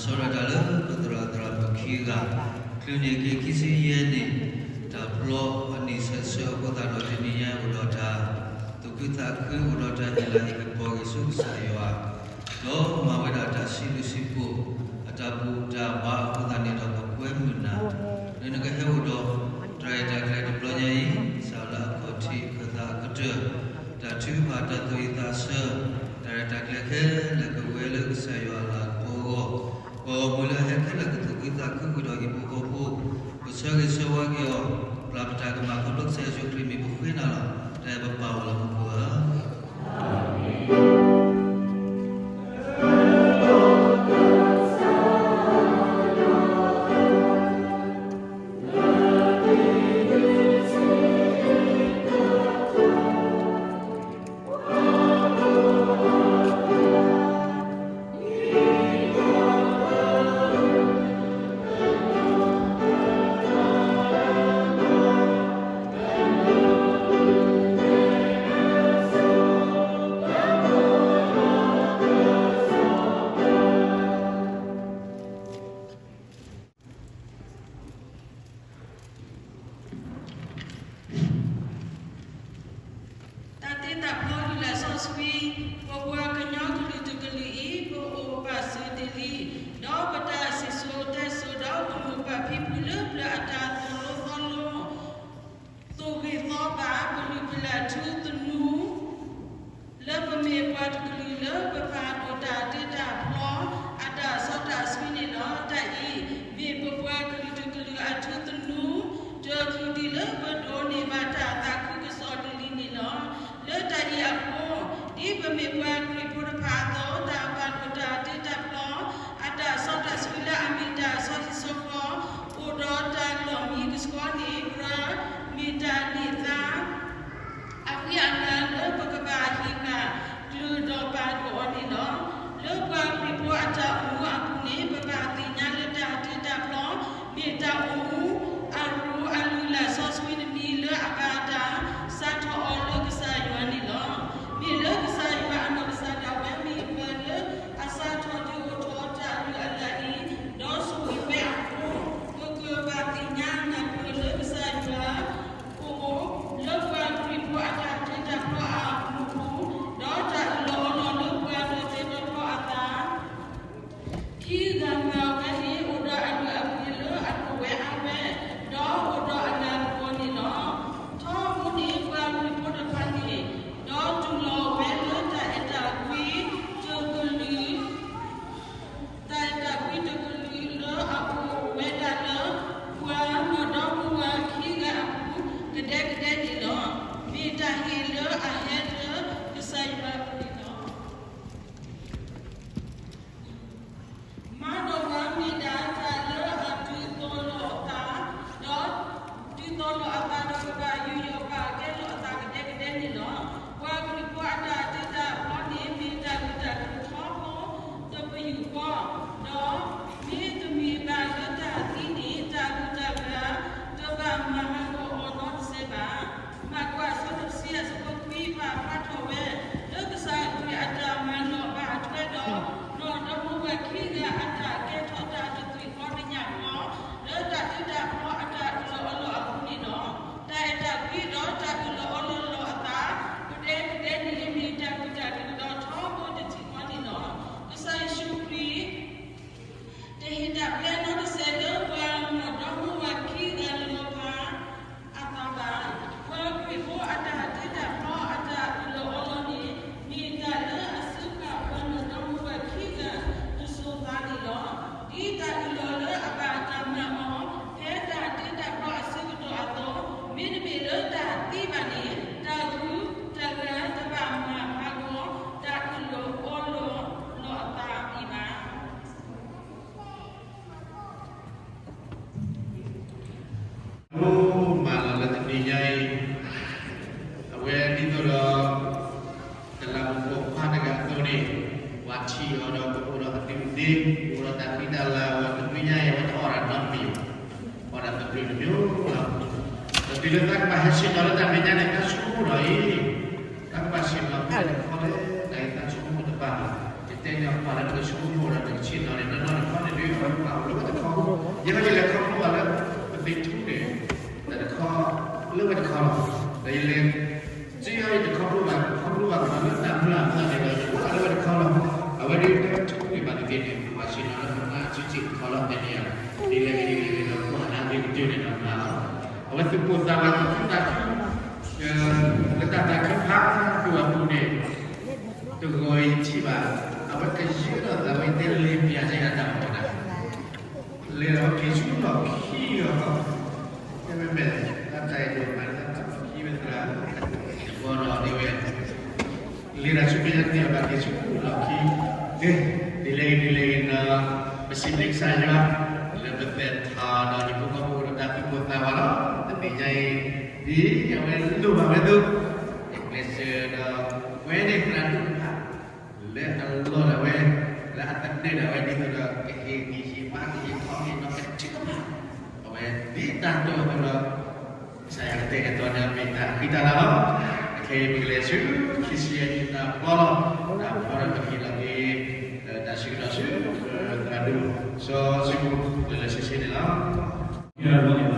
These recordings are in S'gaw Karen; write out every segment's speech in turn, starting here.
ဒီးတၢ်လၢပသရၣ်သရၣ်မုၣ်ခံဂၤ ချုးန့ၢ်က့ၤခံဆံယဲၢ်နံၣ် တၢ်ဖျီအနံၣ်ဆၢဆၢအဃိသတးဒီး တနံၤညါအိၣ်ဒီးတၢ် သူၣ်ခုသးခု အိၣ်ဒီးတၢ်ဟ့ၣ်လၤဟ့ၣ်ကပီၤဂ့ၤဆူကစၢ်ယွၤ ဒီးမၤဝဲဒၣ်တၢ်စံးဘျုးစံးဖှိၣ် အတၢ်ဘူၣ်တၢ်ဘါအဃိသတးန့ၣ်ဒီး ပကွဲမုာ်နၤ လၢနကဟဲအိၣ်ဒီး တၢ်ရဲၣ်တၢ်ကျဲၤတဘျီညါအံၤ ကစၢ်လၢအခီၣ်ထံးအခၢၣ်သးအကတၢၢ် တၢ်ထုကဖၣ်တၢ်သူၣ်အံၣ်သးဆၢ တၢ်ရဲၣ်တၢ်ကျဲၤခဲလၢာ်ကဝဲလၢကစၢ်ယွၤအလၤကပီၤအဂီၢ် ပှၤဂီၢ်မုၢ်လၢအဟဲခဲလၢာ်ကသူၣ်ခုသးခုဃုာ်ဒီးဟံၣ်ဖိဃီဖိ ပဆၢဂ့ၤဆၢဝါက့ၤအီၤ ပျၢ်ပတၢ်ကမၣ်ခီဖျိကစၢ်ယ့ၣ်ၡူးခရံာ်မံၤပဃ့နၤလီၤ. တၢ်အဲၣ်ပပၢ်အိၣ်လၢမူခိၣ်ဧၢ တၢ်တ့တၢ်ဖျီလုၢ်လၢ်စီဆှံ ပပှၤကညီကလုာ်တကလုာ်အံၤ ပအိၣ်ဘၣ်စၢၤတ့ၢ်လံ, ဒီးပတၢ်စံၣ်စိၤတဲစိၤဒီးပမိၢ်ပၢ်ဖံဖုလၢပျၢၤအတၢ်သိၣ်လိသီလိ သိၣ်ဂ့ၤသီဘၣ် ပလုၢ်ပလၢ်ထူသနူ လၢပမ့ၢ်ပှၤတကလုာ်လၢပပာ်ဒိၣ်တၢ်တ့တၢ်ဖျီ အတၢ်စီတၢ်ဆှံန့ၣ်လီၤ. တၢ်အံၤ မ့ၢ်ပပှၤကလုာ်တကလုာ်အထူသနူ တချုးဒံးလၢပဒိးန့ၢ်ဘၣ်တၢ်သးခုကစီၣ်လံၤလံၤန့ၣ်လီၤ. လၢတၢ်အံၤအဃိ ဒ်ပမ့ၢ်ပှၤခရံာ်ဖိတဖၣ်အသိး တၢ်ပာ်ဒိၣ်တၢ်တ့တၢ်ဖျီ အတၢ်စီတၢ်ဆှံလၢအမ့ၢ်တၢ်ဆီဟံၣ်ဆီဃီ အိၣ်ဒီးတၢ်လီၢ်မံကဆှီန့ၣ် ကြၢးမ့ၢ်တၢ်န့ၢ်သါ အဃံအလၤလၢပကဘၣ်ဟ့ၣ်ဃာ်ကျၢၤဒီးပာ်ဒိၣ်အီၤန့ၣ်လီၤ. လၢပှၤခရံာ်ဖိအတၢ်အိၣ်မူအပူၤန့ၣ် ပဘၣ်သ့ၣ်ညါလၢတၢ်တ့တၢ်ဖျီ မ့ၢ်တၢ်အိၣ်မူအရူအလုၢ်အလၢ်စီဆှံတမံၤလၢအဘၣ်တၢ်စးထီၣ်အီၤလၢကစၢ်ယွၤန့ၣ်လီၤ. မ့ၢ်လၢကစၢ်ယွၤအနီၢ်ကစၢ်ဒၣ်ဝဲမ့ၢ်ပှၤလၢ အစးထီၣ်ဒုးအိၣ်ထီၣ်တၢ်လုၢ်အလၢ်အံၤ ဒီးဆိၣ်ဂ့ၤဝဲအဃိ ပကဘၣ်သ့ၣ်ညါနၢ်ပၢၢ်လၢကစၢ်ယွၤ အိၣ် လၢပှၤခရံာ်ဖိအတၢ်တ့တၢ်ဖျီအပူၤအပူၤ, ဒီးတၢ်အၢၣ်လီၤအီလီၤလၢပှၤလီၤတံၢ်လီၤဆဲးအသး ခံဂၤမၤဝဲန့ၣ် အိၣ်ဒီးအလုၢ်အပှ့ၤလၢအဒိၣ်ဝဲအါဝဲ, ဒီးအိၣ်ဒီးအလၤကပီၤန့ၣ်လီၤ. ထီဘိန့ၣ် ပှၤခရံာ်ဖိတဖၣ်န့ၣ် ဒီးတူၢ်လိာ်ဝဲလၢတၢ်အဲၣ်တၢ်ကွံတကလုာ် တၢ်အဲၣ်တၢ်ကွံတကလုာ်လၢအအိၣ်ဝဲဒၣ်လၢ ပှၤမီၢ်ဒီမါဝၤခံဂၤအပူၤ ကဒဲကဒဲန့ၣ်လီၤ. မ့ၢ်တၢ်ဟ့ၣ်လၢအဟဲလၢကစၢ်ယွၤအပူၤန့ၣ်လီၤ. မၤဒီးမၤမ့ၢ်ဒၣ်တၢ်လၢအဒုးသိးလိာ်အသး, ဒီးဒုးသိးလိာ်အသးဒီးကဘၣ်ယူးယီၣ်ပာ်ကဲလိာ်အသးကဒဲကဒဲန့ၣ်လီၤ. ပှၤခရံာ်ဖိအတၢ်တ့တၢ်ဖျီန့ၣ် မ့ၢ်တၢ်ဂ့ၢ်တၢ်ကျိၤထီဘိတပယူာ်ဃီ, ဒီးမ့တမ့ၢ်ဘၣ်လၢတၢ်သံန့ၣ် တၢ်ဂုၤတၢ်ဂၤတဘၣ်မၤဟးဂီၤအီၤနီတစဲးဘၣ်. မၢ်ကူးအဆၢဒိၣ်တဆံအဆၢဖိခွံ ပာ်ဖျါထီၣ်ဝဲ လၢကစၢ်ခရံာ်အတၢ်မၤလီၤဘၣ်ထွဲဒီး နီၢ်ဒီမါဝၤခံဂၤအတၢ်ကဲထီၣ်တၢ်တသွံၣ်ဃီတညၣ်ဃီ လၢတၢ်တ့တၢ်ဖျီအတၢ်အၢၣ်လီၤအီလီၤအပူၤန့ၣ်လီၤ. တၢ်အဲၣ်တၢ်ကွံဒီးတၢ်အၢၣ်လီၤအီလီၤလိာ်အသး ကဒဲကဒဲန့ၣ် မ့ၢ်တၢ်ဂ့ၢ်တၢ်ကျိၤဒီးထီဘိတထံၣ်ဃီန့ၣ်လီၤ. ကစၢ်ယ့ၣ်ၡူးခရံာ် တဟ့ၣ်တၢ်ပျဲနီတစဲးလၢပှၤနီၢ်ဒီမါဝၤခံဂၤလီၤဖးအသးဘၣ်. ပှၤခရံာ်ဖိအတၢ်တ့တၢ်ဖျီအတၢ်အၢၣ်လီၤအီလီၤန့ၣ် မ့ၢ်တၢ်လၢအစၢဃာ်ပှၤနီၢ်ဒီမါဝၤခံဂၤတစိၤသးန့ၣ်လီၤ. ဒ်တၢ်အၢၣ်လီၤလၢအဘၣ်တၢ်မၤအီၤ ဖဲတၢ်တ့တၢ်ဖျီအဆၢကတီၢ်အသိး မ့တမ့ၢ်လၢတၢ်သံဘၣ်န့ၣ် တၢ်ဂုၤတၢ်ဂၤတဘၣ်မၤဟးဂီၤ တၢ်အၢၣ်လီၤအီလီၤလိာ်အသးအံၤဘၣ်. မၤလီၤလၢတနံၤညါအံၤ အဝဲဒ်သိးဒီး တလးမူးပိာ်ခွါတဂၤအသိးန့ၣ် ပှၤထံၣ်အီၤဒီးကအိၣ်ဒီးအဒုးအသ့, ကအိၣ်ဒီးတၢ်သံတၢ်လၤဝဲတနံၤညါအံၤ အဝဲတအီၣ်တၢ်နီတမံၤဘၣ်, အီၣ်တၢ်သဘျ့တမံၤလီၤ. ဒီးတုၤလၢသးကဘၣ်ဟဲဆ့ၣ်နီၤလၢတၢ်မဲာ်ညါန့ၣ် သးဆိကမိၣ်ဒီးအံၤ သးကဘၣ်ဆ့ၣ်နီၤဖဲလဲၣ်တခီလဲၣ်, တၢ်အံၤသးဆိကမိၣ်တဘၣ်ဘၣ်. ယတဲန့ၢ်ပှၤလၢနကဆိကမိၣ်ဒီးနကဆ့ၣ်နီၤန့ၣ် နီၢ်နီၢ်တခီန့ၣ်ဒု ဒီးယလဲၤ စ့ၢ်ကီးယတခီဖျိဘၣ် ခီဖျိဘၣ်ကမၤလၢတၢ်မုၢ်လၢ်အသးန့ၣ်ဒီး ယကွၢ်လၢဝဲတခီလီၤ. အဝဲဒၣ်တၢ်ထူန့ၢ်ဘၣ်သ့ၣ်သ့ၣ်န့ၣ် ပှၤဆ့ၣ်နီၤလၢပှၤမၤဆူၣ်ဆ့ၣ်တခီလီၤ တဲန့ၣ်ဧါ, ဒ်လဲၣ်ဂ့ၤဒ်လဲၣ်ဂ့ၤဒီး ကွၢ်နၢ်ဂ့ၤကတၢၢ်န့ၣ်ဒီးမၤလီၤ. အဝဲသူၣ်ပိၢ်သးဝးသူၣ်ခုသးခု လၢတၢ်သးခုဖးဒိၣ်အပူၤန့ၣ် တဂီၤအံၤထံၣ်ဘၣ် အဝဲကယၢၢ်ဒီးသးဝဲတဲလ့ပျးကဲယၤတၢ်မၤဝဲဒၣ် လဲၤဒီးက့ၤဆူလီၢ်ခံအီၤ, တဲဝဲမ့ၢ် တၢ်တၢ်အဲၣ်ဒိးမၤလၢတၢ်လီၢ်ခံဝဲသရၣ်, ဘီဒီးတဲဝဲ လဲၤဒီးဆူမဲာ်ညါတန့ၢ်ဘၣ်က့ၤဆူလီၢ်ခံ, ဒ်လဲၣ်ဂ့ၤဒ်လဲၣ်ဂ့ၤဒီး ပစံးဘျုးကစၢ်ယွၤ လၢပသဲးထီၣ်ဒီးယဖိကီၢ်ဖိဒီးတၢ်သူၣ်ပိၢ်သးဝးလီၤ. တနံၤညါအံၤ ဒ်အဝဲလိၣ်ဘၣ်ဝဲအသိး ကျဲးစၢးဒီး ပဝဲန့ၣ်သရၣ်ဒိၣ်တဖၣ် လၢအလီၢ်ဒၣ်ဝဲ လၢအသန့ၤဒၣ်ဝဲဒ်သိးဒီး ကဟ့ၣ်ဂံၢ်ဟ့ၣ်ဘါကဟ့ၣ်ထီၣ်ဟ့ၣ်နီၤကထံၣ်တဖၣ်, အဝဲဒ်တၢ်တိာ်အသိးဒီး ကစၢ်ယွၤကတဲာ်ကတီၤန့ၣ် မ့ၢ်တၢ်ဃံတၢ်လၤလီၤ. ခဲအံၤပကလဲၤဆူ ခံဆံယဲၢ်နံၣ်တၢ်ပီလီၤ. တၢ်ပီဒီးပကဟ့ၣ်လီၤက့ၤ တၢ်ဆၢကတီၢ်ဆူ သရၣ်ဒိၣ် စီၤစုဖိ လၢလၢဆ့ဆ့န့ၣ်လီၤ. ယၤလီၤအဲၣ်လီၤ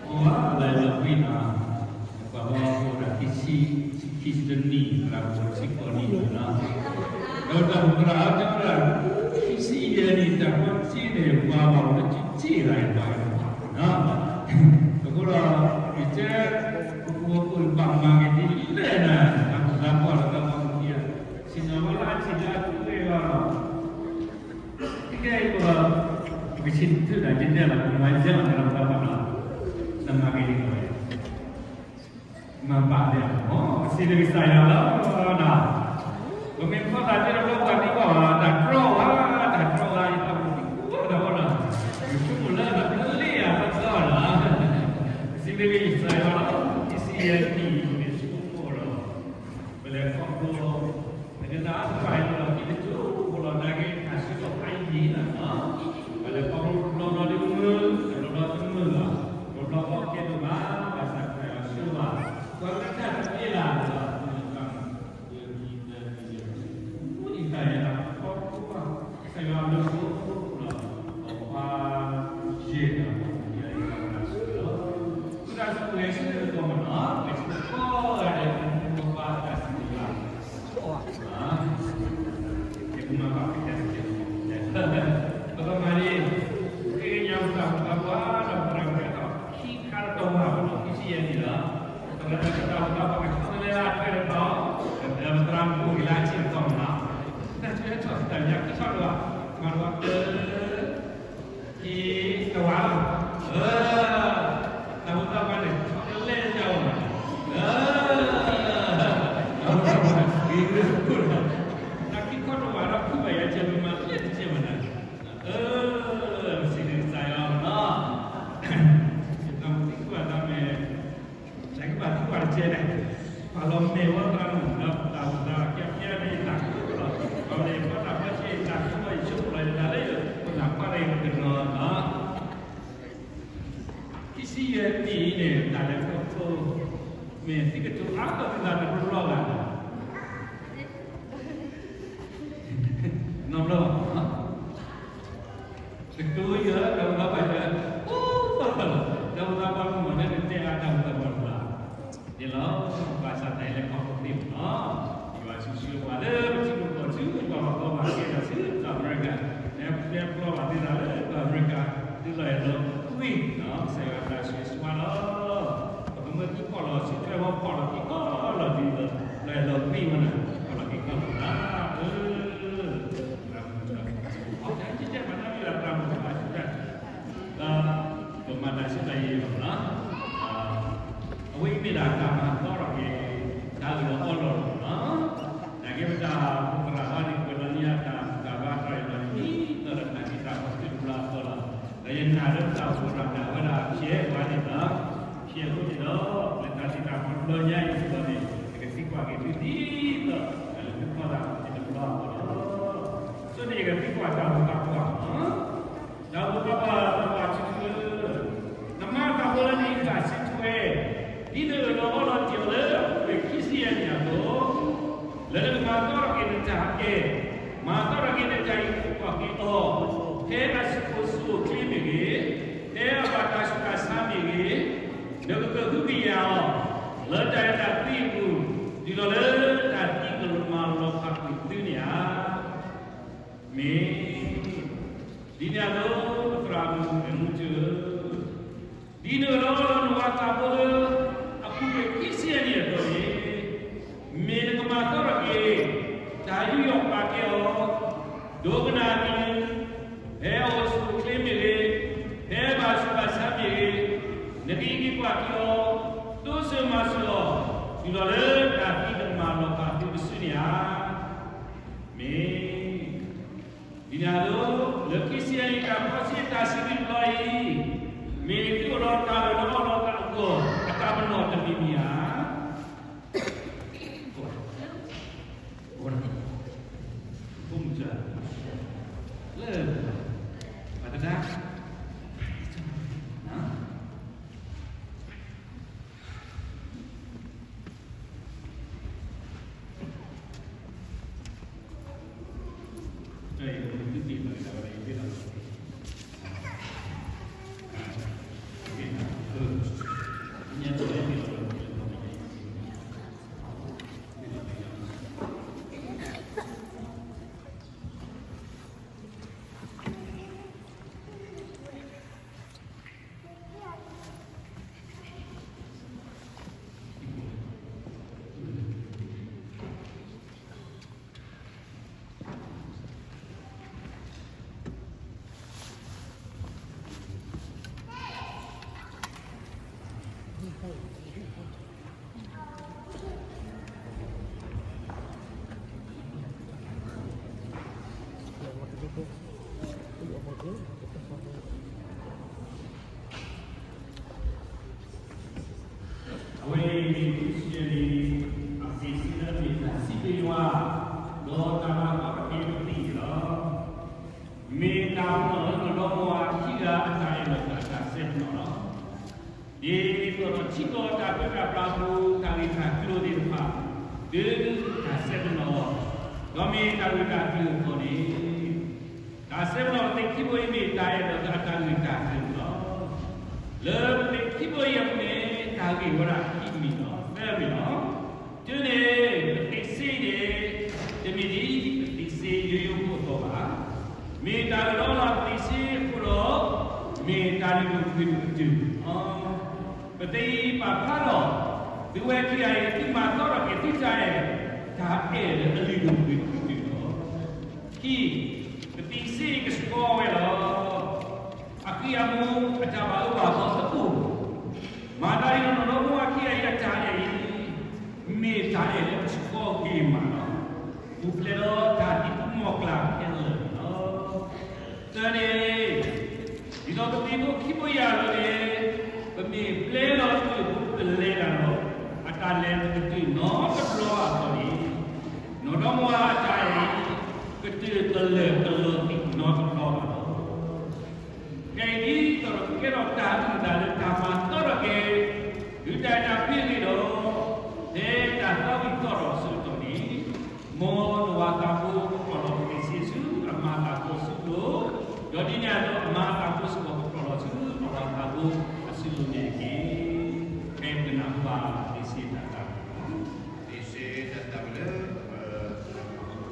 ကွံာ်, အဝဲလီၤအဲၣ်လီၤကွံာ်နီၤ, ပှၤဘီအိၣ်ဒၣ်ခံဆံ, ခံဆံတနံၣ် သရၣ်ဖိဆံဃိးနံၣ်နီၤ, ဒီးတၢ်အိၣ်ဖှိၣ်သရၣ်တဲဝဲဒၣ် ခံဆံယဲၢ်နံၣ် တၢ်ကီတဆံန့ၣ် ပှၤဘၣ်အိၣ်လၢကၠ့တဂၤအံၤပှၤအံၤနီၤ, အဃိဒီး ယတဲ ပကဝီၤကိးဘၣ်မၤက့ၤဒ်လဲၣ်နၤ, တၢ်အိၣ်ဖှိၣ်သရၣ်ပှၤလီၤသးပှၤကသံၣ်, ဆ့ၣ်နီၤဝဲလၢအဆံးလၢအထူဝဲလီၤနီၤ ခဲအံၤဒီး ပကဆံးထုးဒၣ်က့ၤနဲၣ်လီၤ ပမၤယဲလီၤ တၢ်လီၤသးဘၣ်လီၤ, နမၤက့ၤန့ၣ်လီၤ, မၤဘၣ်လဲၣ်, ပစံးဘျုးကစၢ်ယွၤလီၤ, ပမ့ၢ်ဖျီသးကဲဒီး ပှၤသံကွၢ်ဘၣ် တၢ်တြီဝဲ, တၢ်တြီဝဲ ယသးပူၤသံကွၢ်ဒီးဝဲလီၤ, ယဆိကမိၣ်လၢနပလ့ၣ်ယၤတၢ်တြီလီၤ, ပစံးဘျုးကစၢ်ယွၤလီၤ, ပစံးယဲၢ်နံၣ် ပမ့ၢ်ဆိကမိၣ်ဒီး ပလဲၤခီဖျိ ပကနၣ်အသးလီၤ ခံတစိၢ်ဖိလီၤ နာ်က့ တၢ်စံးထီၣ်ဖးယံာ်လီၤနီၤ, ပလဲၤခီဖျိတဘျီဘျီဒ်မုၢ်, တဘျီဘျီတမုာ်လီၤ, တဘျီဘျီကဲဒိၣ်မး ဘၣ်ဆၣ်ကစၢ်ယွၤဆိၣ်ဂ့ၤဘၣ်, ပှၤကနၣ်တၢ်တသ့လၢ်လီၤ, မုၢ်အံၤတၢ်ယဲၢ်, မုၢ်အံၤတၢ်ယဲၢ်လီၤ ခီဖျိ ကစၢ်ယွၤအဘျုးအဖှိၣ်လီၤ, ပပှၤယဲၢ်တၢ်ဖိတၢ်ယဲၢ်တၢ်ဝဲဒၣ်ဆိၣ်ဂ့ၤလီၤ, မုၢ်တၢ်ဆိၣ်ဂ့ၤဆိၣ်ဂ့ၤကိးမးနီၤ ပဆိၣ်ဂ့ၤကိးဂၤဒဲး ပမိၢ်ပပၢ်တၢ်စံးဂ့ၤဘၣ်, ယကမၤဘၣ်ကစၢ်စ့ၢ်ကီး, ပကမၤန့ၣ်, ဃ့ကညးပသးပသးပှၤဒီးပသရၣ်မုၣ်တၢ်ထီၣ်ခံခါတတီၤမးနီၤ ခံဆံယဲၢ်နံၣ်လီၤ, ပသရၣ်မုၣ်တၢ်ထီၣ်ပကဆီတလဲလၢအထွဲတတီၤ, ပသရၣ်မုၣ်အိၣ်က့ၤလၢအဆံးတတီၤမးနီၤ, တၢ်ဆၢထီၣ်တၢ်ညါခံဆီတဝါ, မၤတဝါ က က့ၤတဝါလီၤ, တၢ်ဖိသၣ်ခွါန့ၣ် ဆီတလဲတၢ်အိၣ်ဘၣ်, တၢ်ဖိသၣ်ခွါန့ၣ် ဂ့ၤလၢခိၣ်လီၤ, တၢ်ခံခီတဝါဒီး ဖုဘၣ်ယၤစဲး ပမၤလၢတစဲးဘၣ်နၤ, ပစံးဘျုးကစၢ်ယွၤလီၤ, ယသးမုၢ်သံကွၢ်သးမဲာ် တၢ်ကဘၣ်သံကွၢ်တကဲန့ၣ်, ပှၤလီၤမဲာ်ဝဲသရၣ်မုၣ်ဒီး တၢ်အိၣ်သးကဲကဲန့ၣ် ယသးခုလီၤ, ပှၤလၢယဖီတၢ်ဖီဆံး ယသးခုလီၤ ယဆိကမိၣ်လီၤ ယတၢ်လၢယအိၣ်သးပှၢ်န့ၣ် ယကနီၤနီၤ, ခံဆံယဲၢ်နံၣ်အံၤန့ၣ် တၢ်လဲၤခီဖျိ မ့ၢ်သုကတိၤအါထီၣ်သုသးတဘျီဘျီဘၣ်, နီတဘျီဘၣ် ကတိၤယၤ တၢ်အိၣ်သးပှၢ်ယၤ, အိၣ်ဘၣ်လီၤ, တၢ်အိၣ်သးပှၢ်မုၢ်မး လၢနတဲအါတၢ်အိၣ်သးပှၢ်တဘၣ်, ဒ်လီၤ, ဘၣ်ဆၣ်တၢ်အံၤလဲၤခီဖျိသ့မးနီၤ, ယွၤဆိၣ်ဂ့ၤပှၤလၢပထံပကီၢ်ဆူ ပှၤဘၣ်ကီဘၣ်ခဲဒီးဆူ ကီၢ်အမဲရကၤ, နဲဖျဲဖျီဘၣ်သ့ၣ်တဖၣ်လၢကီၢ်အမဲရကၤ, သုလီၤအဲၣ်လီၤကွံနီၤ, ကစၢ်ယွၤတၢ်ဆိၣ်ဂ့ၤဆိၣ်ဝါလီၤ, ပကမၢသုဖီၣ်လီၤ ဆူထွဲဝဲဖီၣ်လီၤက့ၤကီၢ်လီၤဒ်သိး လီၤအဲၣ်လီၤကွံဝဲန့ၣ် ဖီၣ်လီၤက့ၤကီၢ်လီၤ, အၢ ဒီးပမၤတၢ်ဆၢတၢ်ယံာ်လီၤလီၤ, အဝဲအံၤမ့ၢ်ဒၣ်တၢ်မၤသီထီၣ်က့ၤ တၢ်အၢၣ်လီၤအီလီၤလီၤနီၤ, နာ်က့ပတၢ်အိၣ်ဖှိၣ်သရၣ်ဟီန့ၣ် ကွဲးလီၤန့ၢ်ယၤတၢ်ဘါတၢ်အၢၣ်လီၤန့ၣ် ဒ်သိးဒီးတၢ်တံၤတၢ်ဖီၣ်တဘျီအသီလီၤ, ဒီးယနာ်လၢပတၢ်အိၣ်ဖှိၣ်သရၣ်မ့ၢ်အဝဲဒၣ်ဖျဲးဝဲန့ၣ်လီၤ, ဖျဲးအိၣ်န့ၣ်ဒီး လၢတၢ်တံၤတၢ်ဖီၣ်တဘျီညါအံၤအသီန့ၣ် ယကသံကွၢ်က့ၤသုဒ်သိး တၢ်လၢသုဖီၣ်သးတဘျီအသီလီၤ, ဆိန့ၣ်ယကသံကွၢ်တၢ်အိၣ်သးပှၢ် တၢ်အိၣ်သးပှၢ် တၢ်ပှၢ်ထူထူဧၢ, နမၤတၢ်ဖိလၢနဟံးဃာ်စုထွဲ, ဒ်နအၢၣ်လီၤအီလီၤတ့ၢ်အီၤလၢ ပူၤကွံာ်ခံဆံယဲၢ်နံၣ်အသိး, လၢနကမၤသီထီၣ်က့ၤနတၢ်အဲၣ်, မၤသီထီၣ်က့ၤနတၢ်အံၤပှၤက့ၤအီၤ, ဖဲအဆူၣ်အိၣ်ဆူၣ်အိၣ်ချ့မ့ၢ်ဂ့ၤ, ဖဲအဘၣ်တၢ်ဆူးတၢ်ဆါမ့ၢ်ဂ့ၤ, နကကဟုကယာ် လၢတၢ်အဲၣ်တၢ်ကွံအပူၤ, ဒ်သိးလၢတၢ်သံကမၤလီၤဖးကွံာ်သုန့ၣ်ဧါ. မ့ၢ်, ဒ်န့ၣ်အသိး ပသရၣ်မုၣ်အဲၣ်မူကၠိဧၢ, ဒ်နကဒီးနဝၤသးဖိလၢ အပူၤကွံာ်ခံဆံယဲၢ်နံၣ်အသိးန့ၣ်, မ့ၢ်နကမၤသီထီၣ်က့ၤ တၢ်ယူးယီၣ်ပာ်ကဲအီၤ, ဒိကနၣ်အကလုၢ်, ဖဲအအိၣ်ဆူၣ်အိၣ်ချ့မ့ၢ်ဂ့ၤ, ဖဲဘၣ်ဆူးဘၣ်ဆါမ့ၢ်ဂ့ၤ, နကဟံးက့ၤကွၢ်က့ၤအီၤ, တိစၢၤမၤစၢၤအီၤ, ဒ်သိးလၢတၢ်သံကမၤလီၤဖးသုတစုန့ၣ်ဧါ. မ့ၢ်, ဒ်န့ၣ်အသိး လၢခံဆံယဲၢ်နံၣ်တၢ်ဖီဆံး တၢ်စံးဘျုးတဘျီအံၤ, မ့ၢ်သုအိၣ်ဒီးတၢ်အၢၣ်လီၤအီလီၤအဂီၢ် အတၢ်ပနီၣ်တမံၤမံၤဧါ. ဖိမုၣ်စၢ်, လၢ, ပှၤတဒါ, အဝဲအံၤမ့ၢ် Christian အပ့ၤစ့လၢအမ့ၢ်တၢ်စံးဘျုးယွၤ, ဒီးတၢ်မၤသီထီၣ်က့ၤပသံၣ်န့ၣ်လီၤ. မ့ၢ်တၢ်ပနီၣ်လၢနီၢ်ဒီမါဝၤခံဂၤအတၢ်အဲၣ်လီၤအသး တၢ်စဲပနီၣ်လီၤ. ဒ်သိးဒီးထံကီၢ်တၢ်ပၢတၢ်ပြးအပူၤ တၢ်ဂ့ၢ်တၢ်ကျိၤသ့ၣ်တဖၣ် တုၤတၢ်စဲပနီၣ်, ဒီးမ့ၢ်တၢ်ဂ့ၢ်တၢ်ကျိၤအသိးန့ၣ်, တၢ်စဲပနီၣ်ပသ့ၣ်ခံဘိအံၤမ့ၢ်တၢ်အဲၣ်လီၤအသးအတၢ်ဂ့ၢ်တၢ်ကျိၤန့ၣ်လီၤ. လၢပသ့ၣ်ခံဘိအံၤအပူၤန့ၣ် တၢ်ဂ့ၢ်ဝဲဒၣ်ခံမံၤလီၤ, သၢမံၤလီၤ. တုၤန့ၣ် ပသ့ၣ်စ့န့ၣ် တမ့ၢ်ဒ်ပသ့ၣ်စ့ယိယိဖိအသိးဘၣ်. မ့ၢ်တၢ်အၢၣ်လီၤအီလီၤပသ့ၣ်စ့အဃိဒီး မ့ၢ်တၢ်လုၢ်ဒိၣ်ပှ့ၤဒိၣ်အကတၢၢ်လီၤ. ပသ့ၣ်ပာ်ဖျါထီၣ် သုဝဲခံဂၤအံၤ သုမၤသီထီၣ်က့ၤသုတၢ်အဲၣ်, တၢ်အဲၣ်လၢအလုၢ်ဒိၣ်ပှ့ၤဒိၣ်အကတၢၢ်လီၤ. ခံ, ပသ့ၣ်စ့ကဆှီဝဲလီၤ. အဃံအမူအတၢ်ဘၣ်အၢဘၣ်သီတအိၣ်, မၤသးဒ်နီၢ်ဒီမါဝၤခံဂၤအံၤအတၢ်အဲၣ်အံၤ မ့ၢ်တၢ်အဲၣ်လၢအဆှီဂ့ၤမးလီၤ. ပူၤဖျဲးဒီးတၢ်သံၣ်သူမီၤကျၢ်ခဲလၢာ်န့ၣ်လီၤ. သၢန့ၣ်, ဒ်သိးပသ့ၣ်ဖိခံဘိယၤလီၤန့ၣ်, ပမ့ၢ်ပျဲလီၤတၢ်ဖိတလဲၤတၢ်ဒီး အတၢ်လဲၤတကတၢၢ်နီတဘျီဘၣ်အသိးန့ၣ်, နီၢ်ဒီမါဝၤအတၢ်အဲၣ်အံၤ ကတၢၢ်ကလၢာ်ကလီၤသံးနီတဘျီဘၣ်လီၤ. ခဲအံၤဒ်သိးဒီးကဲထီၣ်တၢ်အုၣ်အသးလၢတၢ်မၤသီထီၣ်က့ၤ ဒုးတၢ်အဲၣ်တၢ်ကွံအဂ့ၢ်ဒီး, ဖဲတၢ်သီဂံၢ်သီဒီးအဆၢကတီၢ်န့ၣ်, မ်နဝၤသးဖိကဖျီၣ်လီၤပသ့ၣ်စ့ဆူအမၤသးဖိစုပူၤ, ဒီးဒ်န့ၣ်အသိးအမၤသးဖိစ့ၢ်ကီးကဖျီၣ်လီၤဆူအဝၤသးဖိအစုပူၤန့ၣ်တက့ၢ်. ဖဲပနၢ်ဟူဘၣ်သ့ၣ်စ့တၢ်သးဝံၣ်, သ့ၣ်စ့တၢ်သးဝံၣ်လၢ ပ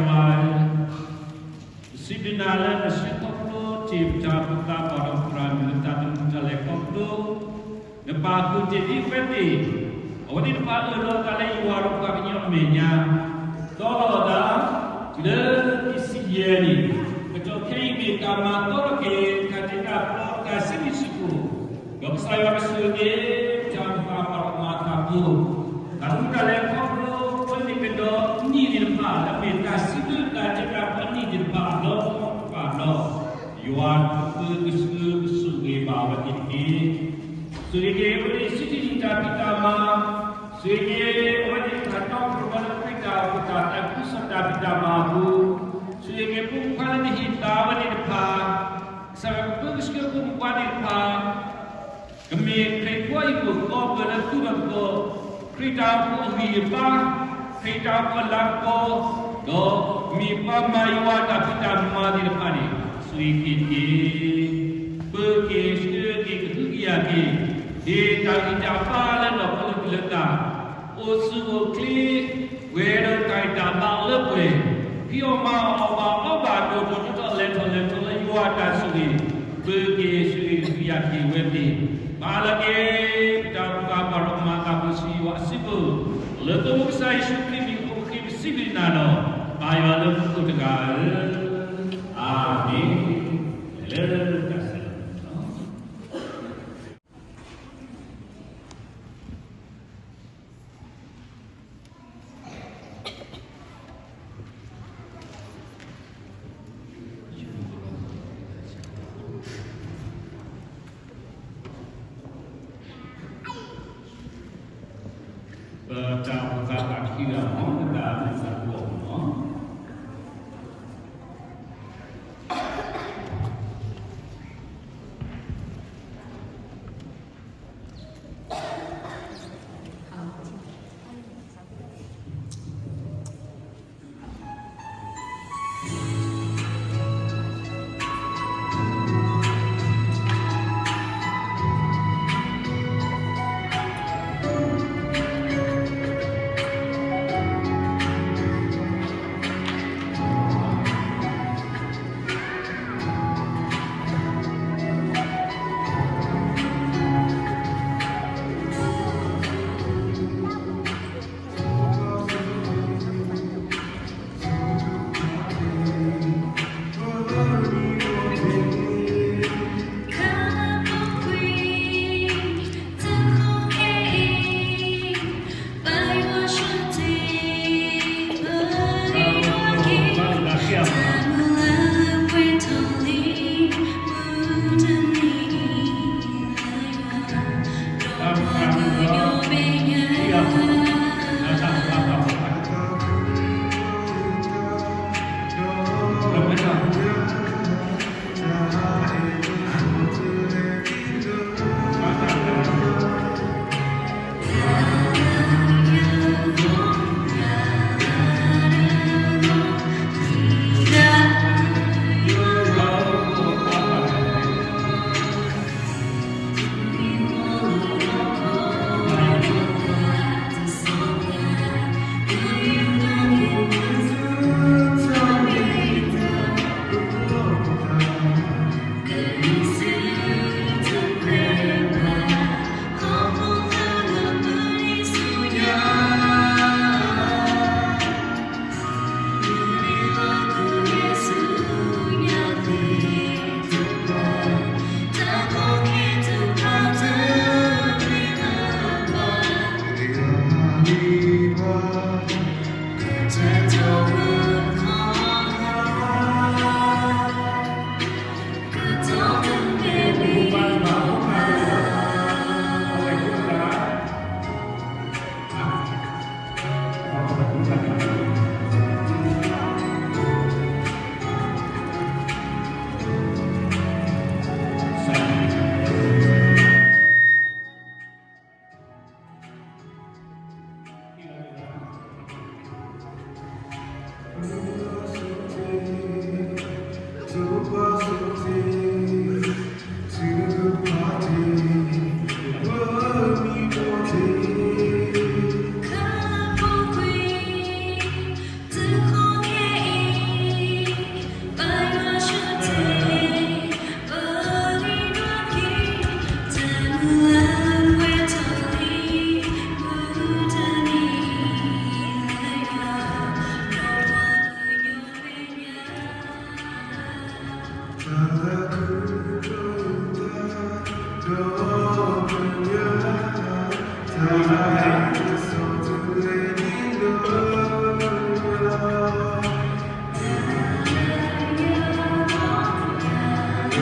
ပစံးဘျုးနၤလၢနစုခီဖျိတ့ၢ်ပတၢ်အိၣ်ဖှိၣ်သးပှၢ်ဒီးသရၣ်မုၣ်အတၢ်သးမုၢ်တၢ်လဲၤခီဖျိ, နပာ်ဃုာ်တ့ၢ်ဒ်အဝဲသ့ၣ်, အဝဲသ့ၣ်တဖၣ်အၢၣ်လီၤအသးလၢယွၤဒီးပှၤကညီအမဲာ်ညါ, တီလီၤအသး တုၤလၢခံဆံယဲၢ်နံၣ်, ကတီၢ်ခဲအံၤမ့ၢ်တၢ်မၤသီထီၣ်က့ၤ တၢ်တ့တၢ်ဖျီတၢ်စံးဘျုးစံးဖှိၣ်, ဒီးကစၢ်ယွၤကဆိၣ်ဂ့ၤ တၢ်မၤပာ်လီၤမၤသးဖိ, တၢ်အိၣ်မူတၢ်လဲၤခီဖျိ အဝဲန့ၣ်ကဒီးနံၣ်သ့ၣ်တဖၣ် လၢမ့ၢ်တၢ်စံးဘျုးတၢ်တ့တၢ်ဖျီနံၣ်သ့ၣ်တဖၣ်အလီၢ်ဘၣ်ဒီး, ယွၤကပၢကဆှၢကဆိၣ်ဂ့ၤဘၣ်အဝဲသ့ၣ်တက့ၢ်. ဆိၣ်ဂ့ၤက့ၤ အဝဲသ့ၣ်စုထံနံၤတၢ်ဖံးတၢ်မၤ, ဆိၣ်ဂ့ၤက့ၤ အဝဲသ့ၣ်တဖၣ်တီပတြၢၤဘၣ်လၢခရံာ်တၢ်အိၣ်ဖှိၣ်တၢ်သးခုကစီၣ်တၢ်ဖံးတၢ်မၤအပူၤ, ဆိၣ်ဂ့ၤက့ၤဖိမုၣ်ဖိခွါလၢနဟ့ၣ်သါအဝဲသ့ၣ်တဖၣ်, ကစၢ်ယွၤကပၢကဆှၢဖိမုၣ်ဖိခွါသ့ၣ်တဖၣ် ကမ့ၢ်ခရံာ်ဖိအဟံၣ်ဖိဃီဖိလၢသူၣ်လီၤသကိး, ခရံာ်တၢ်အိၣ်ဖှိၣ်အဂံၢ်အဘါ, ခရံာ်တၢ်အိၣ်ဖှိၣ်အလၤကပီၤ, ဒီးမ့ၢ်ပှၤမၤယွၤတၢ်ဖံးတၢ်မၤသ့ၣ်တဖၣ်န့ၣ် ဆိၣ်ဂ့ၤက့ၤတက့ၢ်. ပၢက့ၤဆှၢက့ၤကဟုကယာ်က့ၤ, ဟ့ၣ်တၢ်ဂံၢ်တၢ်ဘါလၢနီၢ်ခိလၢသူၣ်လၢသး, အိၣ်ဆူၣ်အိၣ်ချ့, ပှဲၤဒီးတၢ်ဂံၢ်တၢ်ဘါလၢပှဲၤ, ဖံးအီၣ်မၤအီၣ်အီၣ်ဘၣ်အီဘၣ်ဒိၣ်ဒိၣ်ထီထီၣ်လဲၤထီၣ်လဲၤထီလၢယွၤအတၢ်ဆိၣ်ဂ့ၤ, ပၢက့ၤဆှၢက့ၤကဟုကယာ်က့ၤဝဲသ့ၣ်, ပာ်လီၤက့ၤ ပတၢ်အိၣ်ဖှိၣ်သးပှၢ်ဒီးမၤသးဖိဆူယွၤအစုပူၤ, လၢပမိၢ်ကစၢ်ယ့ၣ်ၡူးခရံာ်မံၤအဃိ ပဃ့ပစံးဘျုးနၤဒီး ပၢ်ယွၤလၢမူခိၣ်တဂၤဧၢ, အၤမ့ၣ်. လၢတၢ်ဆၢလီၤ ပတၢ်အိၣ်ဖှိၣ်သးပှၢ်ခံဂၤမ့ၢ် ပတၢ်အိၣ်ဖှိၣ်သးပှၢ်မ့ၢ် ပ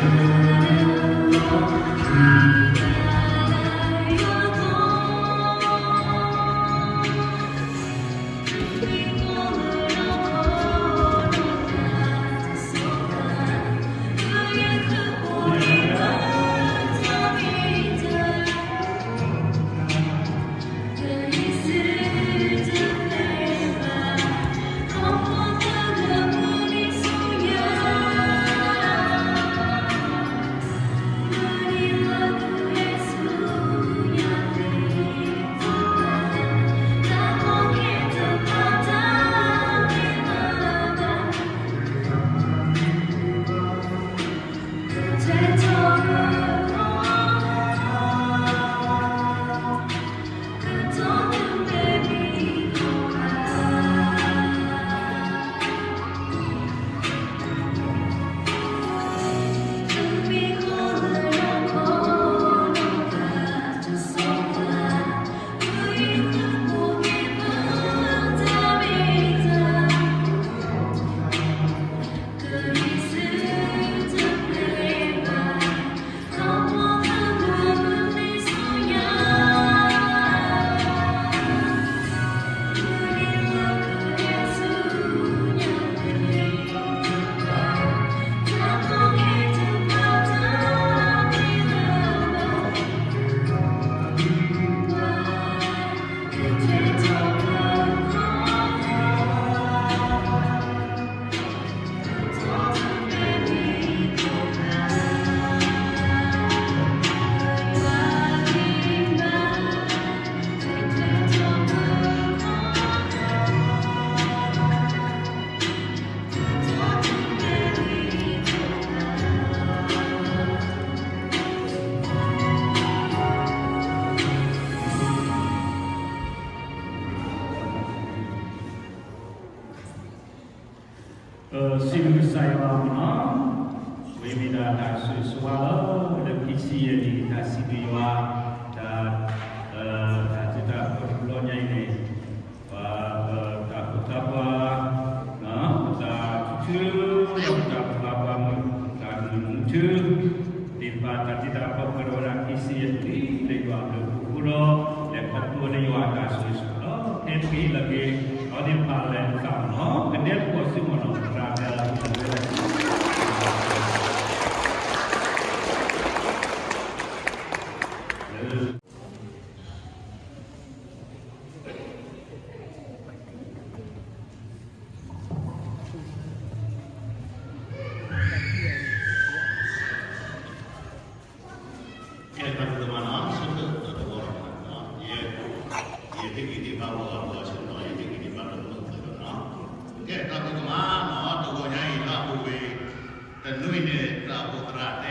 စံးဘျုးကစၢ်ယွၤမ့ၢ်နီၤ, ဝံၤမ့ၢ်ဒၣ်တၢ်ဆိၣ်ဂ့ၤဆိၣ်ဝါလီၤ, လၢခံဆံယဲၢ်နံၣ် တၢ်စံးဘျုးယွၤ, တၢ်, တၢ်စံးတၢ်ကတိၤတဘျီညါအံၤန့ၣ်, ပှၤ, ပတၢ်အိၣ်သးပှၤ, ပတၢ်ထူၣ်ထူ, ပတၢ်အိၣ်သးပှၤမုၢ်, တၢ်မုၢ်မုၢ်ထူ သ့ၣ်တဖၣ်တၢ်တ့တၢ်ဖီခိၣ်ဒီးဝဲဒၣ်ခံဆံယဲၢ်နံၣ် လၢယွၤအဘျုးအဖှိၣ်အဃိဒီး လဲၤခီဖျိဝဲလၢယွၤအတၢ်ဆိၣ်ဂ့ၤဆိၣ်ဝါလီၤ. ဟဲက့ၤလီၤက့ၤ ဒီးသ့ၣ်တဖၣ်လဲၤသးမ့ၢ်နီၤ ကဒဲကဝီၤစုမ့ၢ်နီၤ သရၣ်တဲလီၤ ကဲ တၢ်ကမၤနီၤ ဆိကတၢၢ်တဝီလီၤနီၤ, ယ, ယဟ့ၣ်ဂံၢ်ဟ့ၣ်ဘါဝဲအဂီၢ်ဆၢနီၤ, ယဟ့ၣ်ဂံၢ်ဟ့ၣ်ဘါလၢမုၢ်သုးလီၤနီၤ. ကဲ တၢ်ကမၤနီၤ တဂီၤညါအံၤလၢအပူၤကွံာ် တနွံန့ၣ် တၢ်အိၣ်ဖှိၣ်သရၣ်တဲယၤလၢ တၢ်တၢ်အိၣ်ဖှိၣ်ဖိအိၣ်ဒီးတၢ်စံးဘျုးလၢအမ့ၢ်ဝဲ ခံဆံ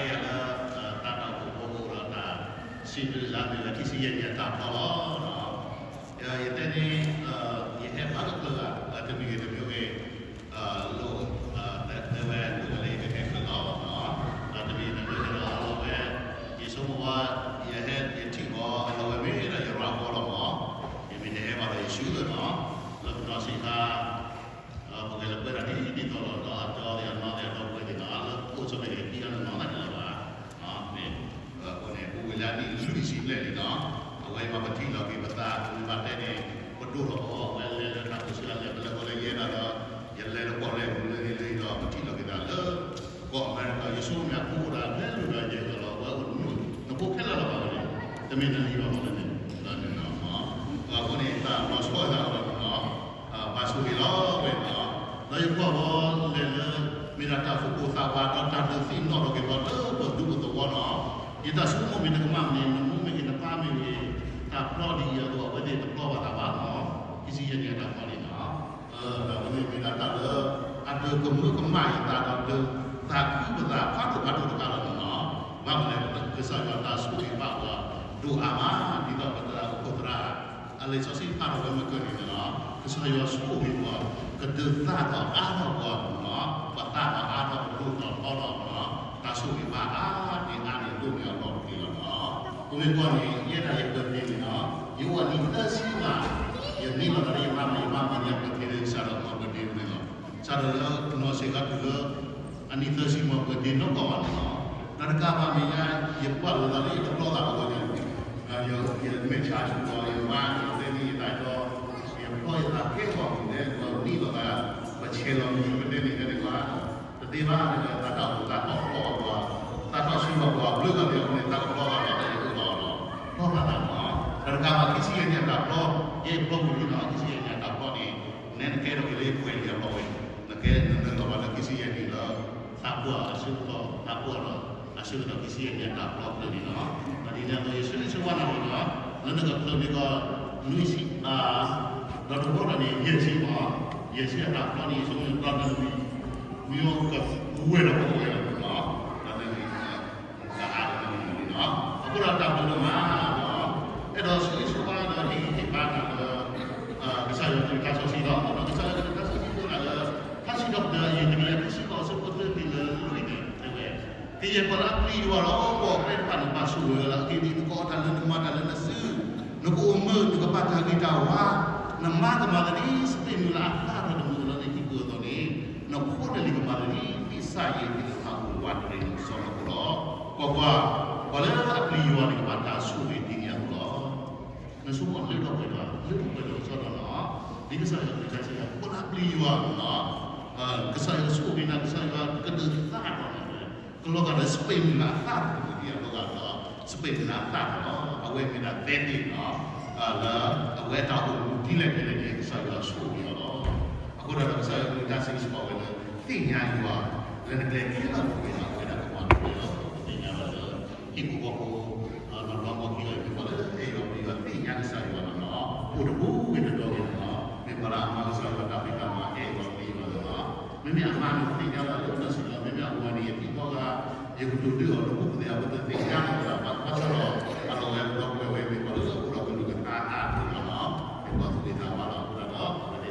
ယဲၢ်နံၣ်အတၢ်ဖီလီၤနီၤ. ယတဲန့ၣ် ယဟဲဖးကကျၢၤဂၤ တမံၤဂ့ၤတမံၤဂ့ၤ လိၣ်, တဲဝဲလိၣ်ဝဲလၢယကဟဲကကျၢၤလီၤနီၤ. တမံၤတမံၤဟဲဒီးအလီၤဝဲ, ယဆိကမိၣ်ဝဲ ယဟဲယထံၣ်ဃီအလီၤဝဲမ့ၢ်ဒီးယရၤဃီလီၤမး, ယမ့ၢ်တဟဲဘၣ်ဒီးယဆူလၢနီၤ, လၢပနီၢ်ဆံးခါ ပကလဲၤကွဲးတၢ်ဒ်သိးလီၤဒီး အဒီသ့ၣ်အနီၢ်သ့ၣ်အဒီပုၢ်ဝဲၢ်သ့ၣ်နီၤ လၢအိၣ်ဆိးက့ၤခံဂၤန့ၣ်နီၤ တၢ်ကလီၤဘၣ်, မ့ၢ်, အဃိန့ၣ် အိၣ်ဝဲလၢအနံၣ်လွံၢ်ဆံဘျဲၣ်လံနီၤ, အဝဲအံၤမ့ၢ်ပထံၣ်လီၤက့ၤပသး ပမ့ၢ်ဘၣ်တဲန့ၣ် ပဒိၣ်ထီၣ်ပအီၣ်ဝဲလဲၤလၢတၢ်ပၢဆှၢလဲၤ ပလဲၤဃီလဲၤယဲဒၣ်ဒီး ယလဲၤလၢပီၣ်လဲၣ်ပူၤလၢန့ၣ်လၢအံၤဒီး ပထံၣ်လီၤက့ၤသးလၢ ကီၢ်အမဲရကၤ ယဆိကမိၣ်အဖိအိၣ်ဒၣ်လဲၤလိၤဒီးယဲၢ်ကလီၤ အဝဲအိၣ်နူ နဖိခဲလၢာ်လီၤဘၣ်ဝဲန့ၣ် တမ့ၢ်နလံၤဘၣ်မးလၢန့ၣ်, အဃိန့ၣ် တၢ်လီၤဆီဝဲဒၣ်အီၤလီၤနီၤ, ဘၣ်ဆိၣ်ဂ့ၤလီၤဝဲနီၤ, ဒီးယကွၢ်ဝဲလဲၤလၢ မ့ၢ်ဒၣ်တၢ်သူၣ်ပိၢ်သးဝးဒီးတၢ်ဒုးသ့ၣ်နီၣ်ထီၣ်က့ၤပှၤလၢပဒူပသဝီနီၤ, ယတၢ်ဆိကမိၣ်မ့ၢ်တကမၣ်မ့ၢ် နမိၢ်မ့ၢ်ဂ့ၤ နပၢ်မ့ၢ်ဂ့ၤ တၢ်ပျီဒ်အံၤအသိး အဝဲသ့ၣ်တပျီဘၣ်သးဘၣ်နီၤ, ခံဆံယဲၢ်နံၣ်အတၢ်ဖီန့ၣ်နီၤ ဒီးအဝဲန့ၣ်မ့ၢ်ဒၣ်တၢ်လၢ အဒုးကမၢကမၣ်ယသးဒီးဒုး သးခုပသးဖးဒိၣ်ဖးဒိၣ်တခါလီၤနီၤ, ဘၣ်မနုၤလဲၣ် ကစၢ်ယွၤတၢ်ဆိၣ်ဂ့ၤဘၣ်ပှၤ ဒိၣ်အါမး ဒ်သိးပသရၣ်အိၣ်ဖှိၣ်သရၣ် အလံာ်စီဆှံဖးထီၣ်ဝဲမုၢ်ကၢၢ်န့ၣ်နီၤ, ကစၢ်ယွၤဆိၣ်ဂ့ၤပှၤ ကဒုးသၣ်ထီၣ်အါထီၣ်ပှၤနီၤ, ပသၣ်ထီၣ်အါထီၣ်ပဒိၣ်ထီၣ်ထီထီၣ်နီၤ, တၢ်ဆိၣ်ဂ့ၤဘၣ်အါန့ၣ်အါန့ၣ်ဒိၣ်န့ၢ်အလီၢ်တက့ၢ်လီၤနီၤ, ပမ့ၢ်ကွၢ်န့ၣ် ယဲဒၣ်ယ birthday န့ၣ်နီၤ, ယအိၣ်အနံၣ်သၢဆံမး, ယမံလီၤဒီးယမါမး ယမါမၤန့ၢ် birthday လၢစးဒီးမၤ birthday န့ၣ်လီၤ, စးဒီးလၢနီၢ်စ့ၢ်ကီးတုၤလၢ အနံၣ်သၢဆံမၤ birthday နီၢ်ကီၢ်ဘၣ်န့ၣ်လီၤ တကးဘၣ်မဲာ်ညါ ယကွၢ်လိာ်သးလၢယတပျီသးဘၣ်ဝဲန့ၣ်, ယမဲာ်ဆှးဆူၣ်ဒီး ယမါန့ၣ် တဲန့ၢ်ယသးဒီး ယပျီယသးကဲဂီၤမုၢ်လဲၣ် ဒီးနံၣ်လိာ်သး ပဆဲးလီၤမံၤပတဲန့ၣ် တဲန့ၣ်ကွၢ်, တသ့ဘၣ် သးတၢ်အိၣ်သးထီၣ်ပျီဘၣ်ပှၤ, သးထီၣ်ဆူဘၣ်ပှၤဘျုးဂၤန့ၣ် အဃိန့ၣ် သးကပျီသးလီၤ တၢ်ယအိၣ်လီၤလီၤ, ပျီသးသးမး, ဒီးတကးဘၣ် ခံဆံယဲၢ်နံၣ်အတၢ်ပျီ, ယဲယပျီမုၢ်နံၤလီၤ ခံဆံယဲၢ်နံၣ်အတၢ်ပျီန့ၣ် နဲနကဲထီၣ်က့ၤလၢပှဲၤလံအပျီဝဲ, နကဲနနုာ်လီၤဘၣ်လၢခံဆံယဲၢ်နံၣ်လၢ သးပှၢ်အဆၢကတီၢ် သးပှၢ်ဒီး အဆၢကတီၢ်ခံဆံယဲၢ်နံၣ်အတၢ်ပျီဖျၢၣ်န့ၣ်လီၤ. ဒ်န့ၣ်အသိး ယဆၢဂ့ၤဆၢဝါနၤန့ၣ်လီၤ, လၢနကဖျၢၣ်န့ၣ်ကီး နွံဆံ, ဒီးတဘီဒီးန့ၣ် ယဲၢ်ဆံမး, ယဲၢ်ဆံအတၢ်ပျီန့ၣ် ယဆိကမိၣ်ဒီးနမံၤ မံၤအိၣ်ကဝဲၢ်ဒီးပဝဲၢ်လီၤလီၤ, ဒီးနမံၤ တၢ်အါဒီးနမံၤန့ၣ်လီၤ. အဃိဒီးတၢ်ဘျုးဒိၣ်မးလီၤ. အဲၣ်ဒိးဆၢဂ့ၤဆၢဝါဒီးဟ့ၣ်ဂံၢ်ဟ့ၣ်ဘါနၤလၢ ကစၢ်ယွၤကလုၢ်ကထါစီဆှံလီၤ. ဒီးကစၢ်ယွၤကလုၢ်ကထါစီဆှံတဲနၤလၢ ထါစံးထီၣ်ပတြၢၤ အယုၢ်တကယၤခံဆံဃိး အဆၢဖိသၢန့ၣ်လၢလွံၢ်န့ၣ် တဲဝဲ, ကယဲၢ်ပှၤလၢအပျံၤယွၤဒီး ပိာ်အကျဲတဖၣ်န့ၣ် ဘၣ်ဆိၣ်ဂ့ၤဝဲလီၤ. အဂ့ၢ်ဒ်အံၤ, နကအီၣ်တၢ်လၢနမၤတၢ်လၢနစု, နကအိၣ်မုာ်, နကဘၣ်တၢ်ဂ့ၤတၢ်ဝါ, နမါကမၤသးဒ် စပံးမုၢ်လၢအသၣ်ထီၣ်တမုၢ်လၢနဟံၣ်ပူၤအသိးန့ၣ်, နဖိနလံၤကမၤသးဒ် သ့ၣ်စၢ်ယဲၢ်သ့ၣ်တဖၣ်အိၣ်ဝးတရံးနကစီၣ်လီၤအဃိလီၤ. ကွၢ်ကွၢ်, ပှၤလၢအပျံၤယွၤန့ၣ် ကဘၣ်တၢ်ဆိၣ်ဂ့ၤဒ်န့ၣ်အသိးလီၤ. နဆိကမိၣ်လၢထီၣ်ပှဲၤဒီး လၢထီၣ်ပှဲၤဒီးကစီၣ်လီၤလီၤ. ဒ်ကစၢ်ယွၤကလုၢ်ကထါစံးဝဲ ပှၤလၢအပျံၤယွၤလီၤ, ကစၢ်ယွၤကဆိၣ်ဂ့ၤနၤ, ကစၢ်ယွၤကဒုးသၣ်ထီၣ်နၤ, ကလီၤဂာ်ဒီးစပံးမုၢ်လၢအသၣ်ထီၣ်တမုၢ်ဒ်အလီၤဂာ်ဒီး စပံးမုၢ်လၢအသၣ်ထီၣ်လီၤ. အဝဲမ့ၢ်ဒၣ်သဲသ့ၣ်လီၤ, လၢအဝဲတၢ်အိၣ်မူဒ်လဲၣ်ဒ်လဲၣ်န့ၣ် ကစၢ်ယွၤဆိၣ်ဂ့ၤအီၤလီၤ. အဃိဒီး ကစၢ်ယွၤကလုၢ်ကထါစံးဝဲလၢ သ့ၣ်ညါယွၤ လၢနကျဲခဲလၢာ်ပူၤန့ၣ် အဝဲဒၣ်ကမၤနၢၤဝဲလီၤ. ပသ့ၣ်ညါဘၣ်လၢ ဟံၣ်ဖိဃီဖိ နီၢ်နီၢ်မီၢ်ခံဂၤအံၤ မ့ၢ်ပှၤလၢအဲၣ်ယွၤပျံၤယွၤသ့ၣ်ညါကစၢ်ယွၤလီၤနီၤ, အိၣ်တပူၤဂ့ၤတတီၤဂ့ၤနီၤ, မ့ၢ်ပှၤလၢအမၤကစၢ်ယွၤတၢ်ဖံးတၢ်မၤ အဲၣ်ယွၤပျံၤယွၤလီၤနီၤ. မ့မ့ၢ်အမါန့ၣ် သ့ၣ်ညါလၢအအိၣ်လၢစံးလီၤ, မ့မ့ၢ်အဝၤန့ၣ် ယသံၣ်ထီၣ်ဂၤ ယကတိၤဒုးအီၤ တပူၤကသ့ၣ်အဝဲသ့ၣ်ညါလီၤဝဲဒၣ် ဘၣ်ဆၣ်ဒီး အလီၢ်ဝဲပဒီပုၢ်ဝဲၢ်မ့ၢ်ပှၤလၢအိၣ်ဒီးကလုၢ်ကထါအတၢ်အၢၣ်လီၤနီၤ, မ့ၢ်ပှၤသူၣ်ဂ့ၤသးဘၣ်လီၤ. အဃိသတး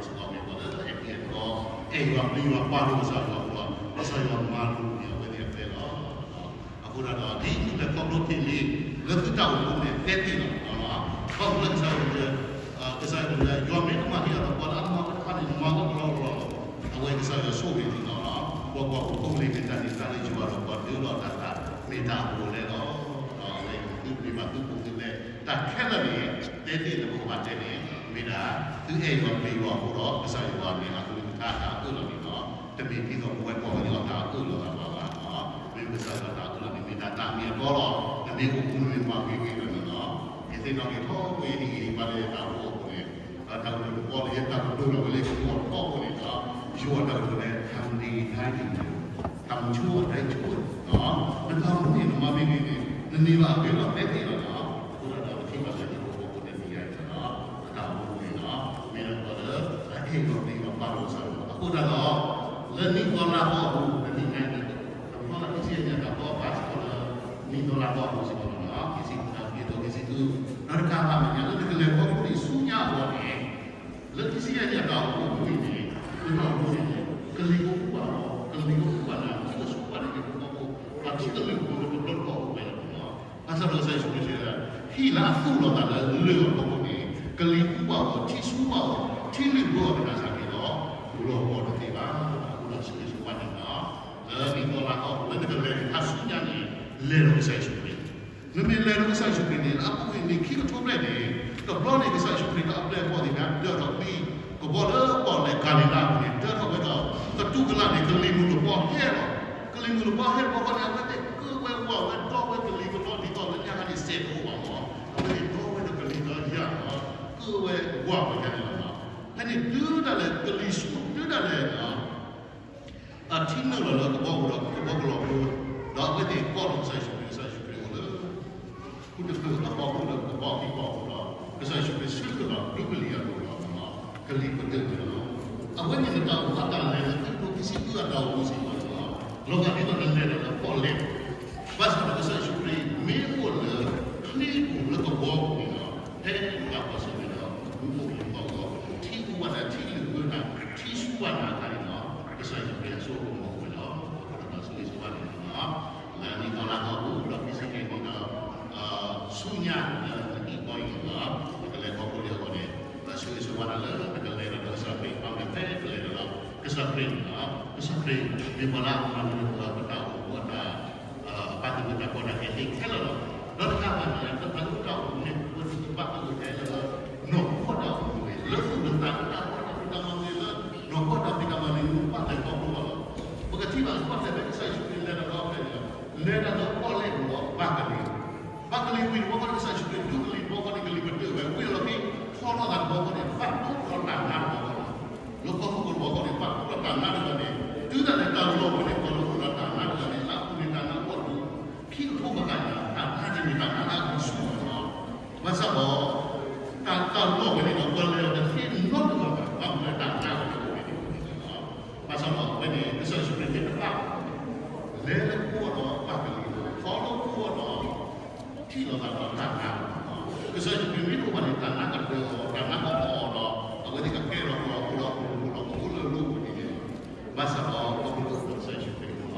ဒီး အဝဲသ့ၣ်စ့ၢ်ကီးမ့ၢ်ပှၤလၢအအဲၣ်တၢ်အဲၣ်တီ အဲၣ်ယွၤပျံၤယွၤပာ်ဒိၣ်ကစၢ်ယွၤအဃိဒီး ကစၢ်ယွၤမၤလိန့ၢ်အဝဲသ့ၣ်အကျဲလီၤ. အဃိသတးဒီး ဒ်သုလဲၤခီဖျိထံၣ်လံ လၢသုတၢ်အိၣ်မူန့ၣ် သဲသ့ၣ်လီၤ. ဘၣ်မနုၤလၢကစၢ်ယွၤ ကစၢ်ယွၤ ယွၤမ့ၢ်တမၤဟ့ၣ်အီၤဒီး ပှၤလၢအမၤဝဲတဖၣ်န့ၣ် မၤဝဲကလီကလီလီၤ. အဝဲကစၢ်ယွၤဆိၣ်ဂ့ၤသုလီၤ. ပှၤကွၢ်ဖိဖိလံၤမ့ၢ်တၢ်န့ၣ် တၢ်လၢယွၤဒီးပှၤဒုးလီၤတၢ်သး မ့ၢ်တၢ်အဘူးအလဲလီၤ. ဒီးအဝဲသုမ့ၢ်ဘၣ်သုပူၤသုလဲၤ တၢ်ခဲလၢာ်န့ၣ် သဲသ့ၣ်လၢပကဘၣ်တဲန့ၣ် မ့ၢ်ဒၣ် သုအဲၣ်ယွၤပျံၤယွၤအဃိဒီး ကစၢ်ယွၤန့ၣ်အကလုၢ်ကထါတၢ်အၢၣ်လီၤန့ၣ်လီၤ. တမ့ၢ်ဒ်သိးပဝဲကိးဂၤဒဲးအတၢ်အၢၣ်လီၤသးဘၣ်ဘၣ်. မ့ၢ်ကစၢ်ယွၤတၢ်အၢၣ်လီၤန့ၣ် မ့ၢ်ဒၣ်တၢ်မ့ၢ်အတီလီၤ. နမ့ၢ်အိၣ်မူနမ့ၢ်မၤဂ့ၤဂ့ၤဒီးန့ၣ်လီၤ. ယသ့ၣ်နီၣ်က့ၤထီၣ်ဝဲအံၤ ယဘၣ်လၢယတၢ်အိၣ်ဖှိၣ်အပူၤန့ၣ် တၢ်ကတိၤတဘီလၢယတၢ်ကတိၤလီၤဝဲလၢယကဝီၤတဘီအဃိန့ၣ်ဒီး ယွၤတၢ်ကတိၤလၢ တၢ်မနုၤတၢ်ယူၤ တၢ်မဆိအတၢ်ဆိ နတၢ်အိၣ်မူန့ၣ် နမၤမ့ၢ်ဂ့ၤန့ၣ် နန့ၢ်ဘၣ်အဂ့ၤလီၤ သဲသ့ၣ်လီၤနီၤ. အဃိသတးဒီး ပထံၣ်ဘၣ်လၢဟံၣ်ဖိဃီဖိတနံၤညါအံၤန့ၣ်လီၤ အတၢ်အိၣ်မူန့ၣ်လီၤ မ့ၢ်လၢပှၤလၢ အအဲၣ်ယွၤပျံၤယွၤပာ်ဒိၣ်ကစၢ်ယွၤ အဃိသတးဒီး လၢနံၣ်သီလါသီအပူၤ တနံၤညါအံၤန့ၣ် တဘျီလၢခံဆံယဲၢ်နံၣ်အတၢ်ဘီဘၣ်စ့ၢ်ကီးလၢ နံၣ်သီလါသီအပူၤစ့ၢ်ကီးလီၤနီၤ ခံဆံခံသီ ခံဆံသၢ ဒီးတကးဘၣ်မဲာ်ညါလၢနကလဲၤခီဖျိန့ၣ်ဆူညါအဂီၢ်န့ၣ် လၢခံဆံယဲၢ်နံၣ်အတၢ်အိၣ်ဖှိၣ်အပူၤန့ၣ် လၢတၢ်အိၣ်ဖှိၣ်န့ၣ် ကလံၤဖိကူးဘၣ်လီၤ ကလံၤဖိကူးဘၣ်နၤ ထံကဆူးဘၣ်န့ၣ် ကလံၤဖိကူးဘၣ်ဖိ ပှၤထံကလုာ်ဖိလၢတဘျီတခီၣ်အိၣ်ဝဲလီၤနီၤ ဘၣ်ဆၣ်ဒီးကစၢ်ယ့ၣ်ၡူးခရံာ်တဲဝဲဒၣ် ဟံၣ်လၢအသူၣ်လီၤသးလၢလၢၢ်အဖီခိၣ်န့ၣ် ကလံၤကူးဘၣ်အီၤ ထံဆူးဘၣ်အီၤ ထံလုၢ်ဘၢအီၤကနၣ်စၢ်က့ၤလီၤ လီၤဘီတသ့ဘၣ် အဃိဒီးဆၢဂ့ၤဆၢဝါနၤနီၤ လၢနံၣ်သီလါသီအပူၤလၢနကလဲၤခါဆူညါန့ၣ် လဲၤဒီးကစၢ်ယ့ၣ်ၡူးခရံာ် နမ့ၢ်လဲၤဒီးကစၢ်ယ့ၣ်ၡူးခရံာ်န့ၣ် လၢအပူၤကွံာ်နံၣ်ခံကထိဘျဲၣ်န့ၣ် တဘျီန့ၣ် ကစၢ်ယ့ၣ်ၡူးခရံာ်ဒီးအပျဲၢ်အဘီၣ်သ့ၣ်တဖၣ် ဒၢထီၣ်ကွံာ် ကဘီလၢပီၣ်လဲၣ်ကၤလံၤလါအပူၤန့ၣ် ဒၢထီၣ်ဝဲဒီး ကတူၢ်ကလာ်န့ၣ် ကလံၤမုၢ်တဘီဟဲလီၤ. ကလံၤမုၢ်တဘီဟဲတဘျီဃီန့ၣ် အဝဲသ့ၣ်ကၢဝဲဝါဝဲဒီဝဲကလံၤကလီဒ်သိးလၢညါခါန့ၣ် စဲးတအိၣ်ဘၣ်မး အဝဲသ့ၣ်ဒီဝဲဒီးကလံၤဒီးယၤလီၤ ကၢဝဲဝါဝဲဒ်န့ၣ်လီၤ. ဖဲန့ၣ်တုၤဒၣ်လဲာ် ကလံၤဆူၣ်တုၤဒၣ်လဲာ် အထံနုာ်လီၤလၢကဘီပူၤဒီး ကဘီကလီၤကျိ ဒီးအဝဲသ့ၣ်ကိးလီၤကစၢ်ယ့ၣ်ၡူးခရံာ် ကစၢ်ယ့ၣ်ၡူးခရံာ်အိၣ်လၢ ဃုတဖျၢၣ်အဘီအမုၢ်လၢကဘီခံဘီအပူၤဒီး ကစၢ်ယ့ၣ်ၡူးခရံာ်ဆှၢကဒီး ဒူကလံၤအလိၤဒီး ကလံၤပတုာ်န့ၣ်လီၤ. အဝဲန့ၣ်နတၢ်အိၣ်ဖှိၣ်အတၢ်လဲၤလၢသုးခိၣ်ခံဆံဃုအတၢ်အိၣ်မူစ့ၢ်ကီးန့ၣ်လီၤ. လီၤဂာ်ဒ်သိးနလဲၤဒီးလၢပီၣ်လဲၣ် ဘၣ်ဆၣ်ဒီးကစၢ်ယ့ၣ်ၡူးခရံာ် မ့ၢ်အိၣ်လၢချံပူၤလၢကဘီပူၤန့ၣ်လီၤ. ဖဲနဘၣ်ကွၢ်ဆၢၣ်မဲာ်ဒီး မူခိၣ်ကလံၤသီၣ်ဂီၤ ထံအူဘၣ်နၤ ထံလုၢ်ဘၢနၤ ထံဆူးဘၣ်နၤအခါန့ၣ်လီၤ. ကစၢ်ယ့ၣ်ၡူးခရံာ်အစိကမီၤအိၣ်ဝဲလီၤ. အဃိဒီးဆၢဂ့ၤဆၢဝါနၤန့ၣ်လီၤ. လၢနံၣ်သီလါသီအပူၤ ဒီးခံဆံခံနံၣ်ဒီး ဆူညါလၢနဟံၣ်ဃီအံၤန့ၣ်လီၤ. ပကလဲၤခီဖျိလံအဂီၢ်န့ၣ် ဒီးဆၢဂ့ၤဆၢဝါနၤလၢနကလဲၤဒီးကစၢ်ခရံာ် ဘၣ်မနုၤဖဲကလဲၤဒီး ကစၢ်ခရံာ်န့ၣ်လီၤ. ကစၢ်ခရံာ် မ့ၢ်ပှၤလၢအမၤနၢၤပှၤပတၢ်အိၣ်မူအတၢ် ဘၣ်သဂၢၢ်တၢ်ကီတၢ်ခဲသ့ခဲလၢာ်လီၤ. ဒီးတကးဘၣ်န့ၣ် ပတၢ်အိၣ်မူန့ၣ် ပကဘၣ်သဂၢၢ်တၢ်လၢ နီၢ်ခိတၢ်အိၣ်မူန့ၣ် လၢသူၣ်လၢသး တၢ်အိၣ်တၢ်မူတၢ်မၤဂ့ၤလၢ နီၢ်ခိတၢ်ဖံးတၢ်မၤန့ၣ် ပဘၣ်လဲၤခီဖျိအီၤလီၤ. ပကထံၣ်ဘၣ်လၢပှၤလဲၤဖဲကစၢ်ယ့ၣ်ၡူးခရံာ်လဲၤတၢ်ဒီဖျၢၣ်န့ၣ်လီၤ. လဲၤတၢ်လၢပီၣ်လဲၣ်ပူၤဒီးဘၣ်ကလံၤ, ဘၣ်ကလံၤဝံၤတဘျီဃီန့ၣ် ကစၢ်ယ့ၣ်ၡူးခရံာ်ဒိကလံၤတဘျီဃီန့ၣ် ကလံၤပတုာ်ဝဲ ဝံၤလီၤက့ၤ ထီထီၣ်သးတဘျီဃီန့ၣ် ဘၣ်ထီၣ်ထီၣ်တၢ်နါတဘျီဃီလီၤ. လၢကီၢ်မုၢ်ကီၢ်တဘျီဃီန့ၣ် ဘၣ်ထီၣ်ထီၣ်တၢ်နါတဘျီန့ၣ် တုၤဒၣ်လဲာ်တၢ်လီၢ်ဝဲန့ၣ် ပှၤလၢအိၣ်ဒီးတၢ်နါတဂၤန့ၣ် လၢအပူၤန့ၣ်တၢ်နါအိၣ်ဒံး ခံကထိဘၣ်ဃးညါ တၢ်နါန့ၣ်မ့ၢ်တၢ်နါလၢအဂုာ်ဆူၣ်ဝဲလီၤ. ဘၣ်ဆၣ်ဒီး တၢ် တၢ်လီၢ်ဝဲန့ၣ်ဒီး ပှၤလဲၤအီၤတသ့နီတဂၤဘၣ် ဘၣ်မနုၤတၢ်နါအီၤတအိၣ်ဝဲန့ၣ်လီၤ. ဘၣ်ဆၣ်ဒီးအဝဲန့ၣ် ကစၢ်ယ့ၣ်ၡူးခရံာ်မ့ၢ်တဖၣ် လဲၤလၢပီၣ်ဒီးဘၣ်ကလံၤ, ခီလၢပီၣ်ဒီး ထံၣ်လိာ်သးဒီးတၢ်နါလီၤ. ကစၢ်ယ့ၣ်ၡူးခရံာ်မ့ၢ်တအိၣ်ဘၣ်န့ၣ် တၢ်နါကဒၢအီၤ တၢ်နါကအီၣ်အီၤဒီး အဝဲသ့ၣ်ကကဲထီၣ်ပှၤအိၣ်ဒီးအိၣ်ဒီးအိၣ်လၢလီၢ်ပူၤန့ၣ်လီၤ. ဘၣ်ဆၣ်ဒီး ခီဖျိလၢကစၢ်ယ့ၣ်ၡူးခရံာ်န့ၣ်လ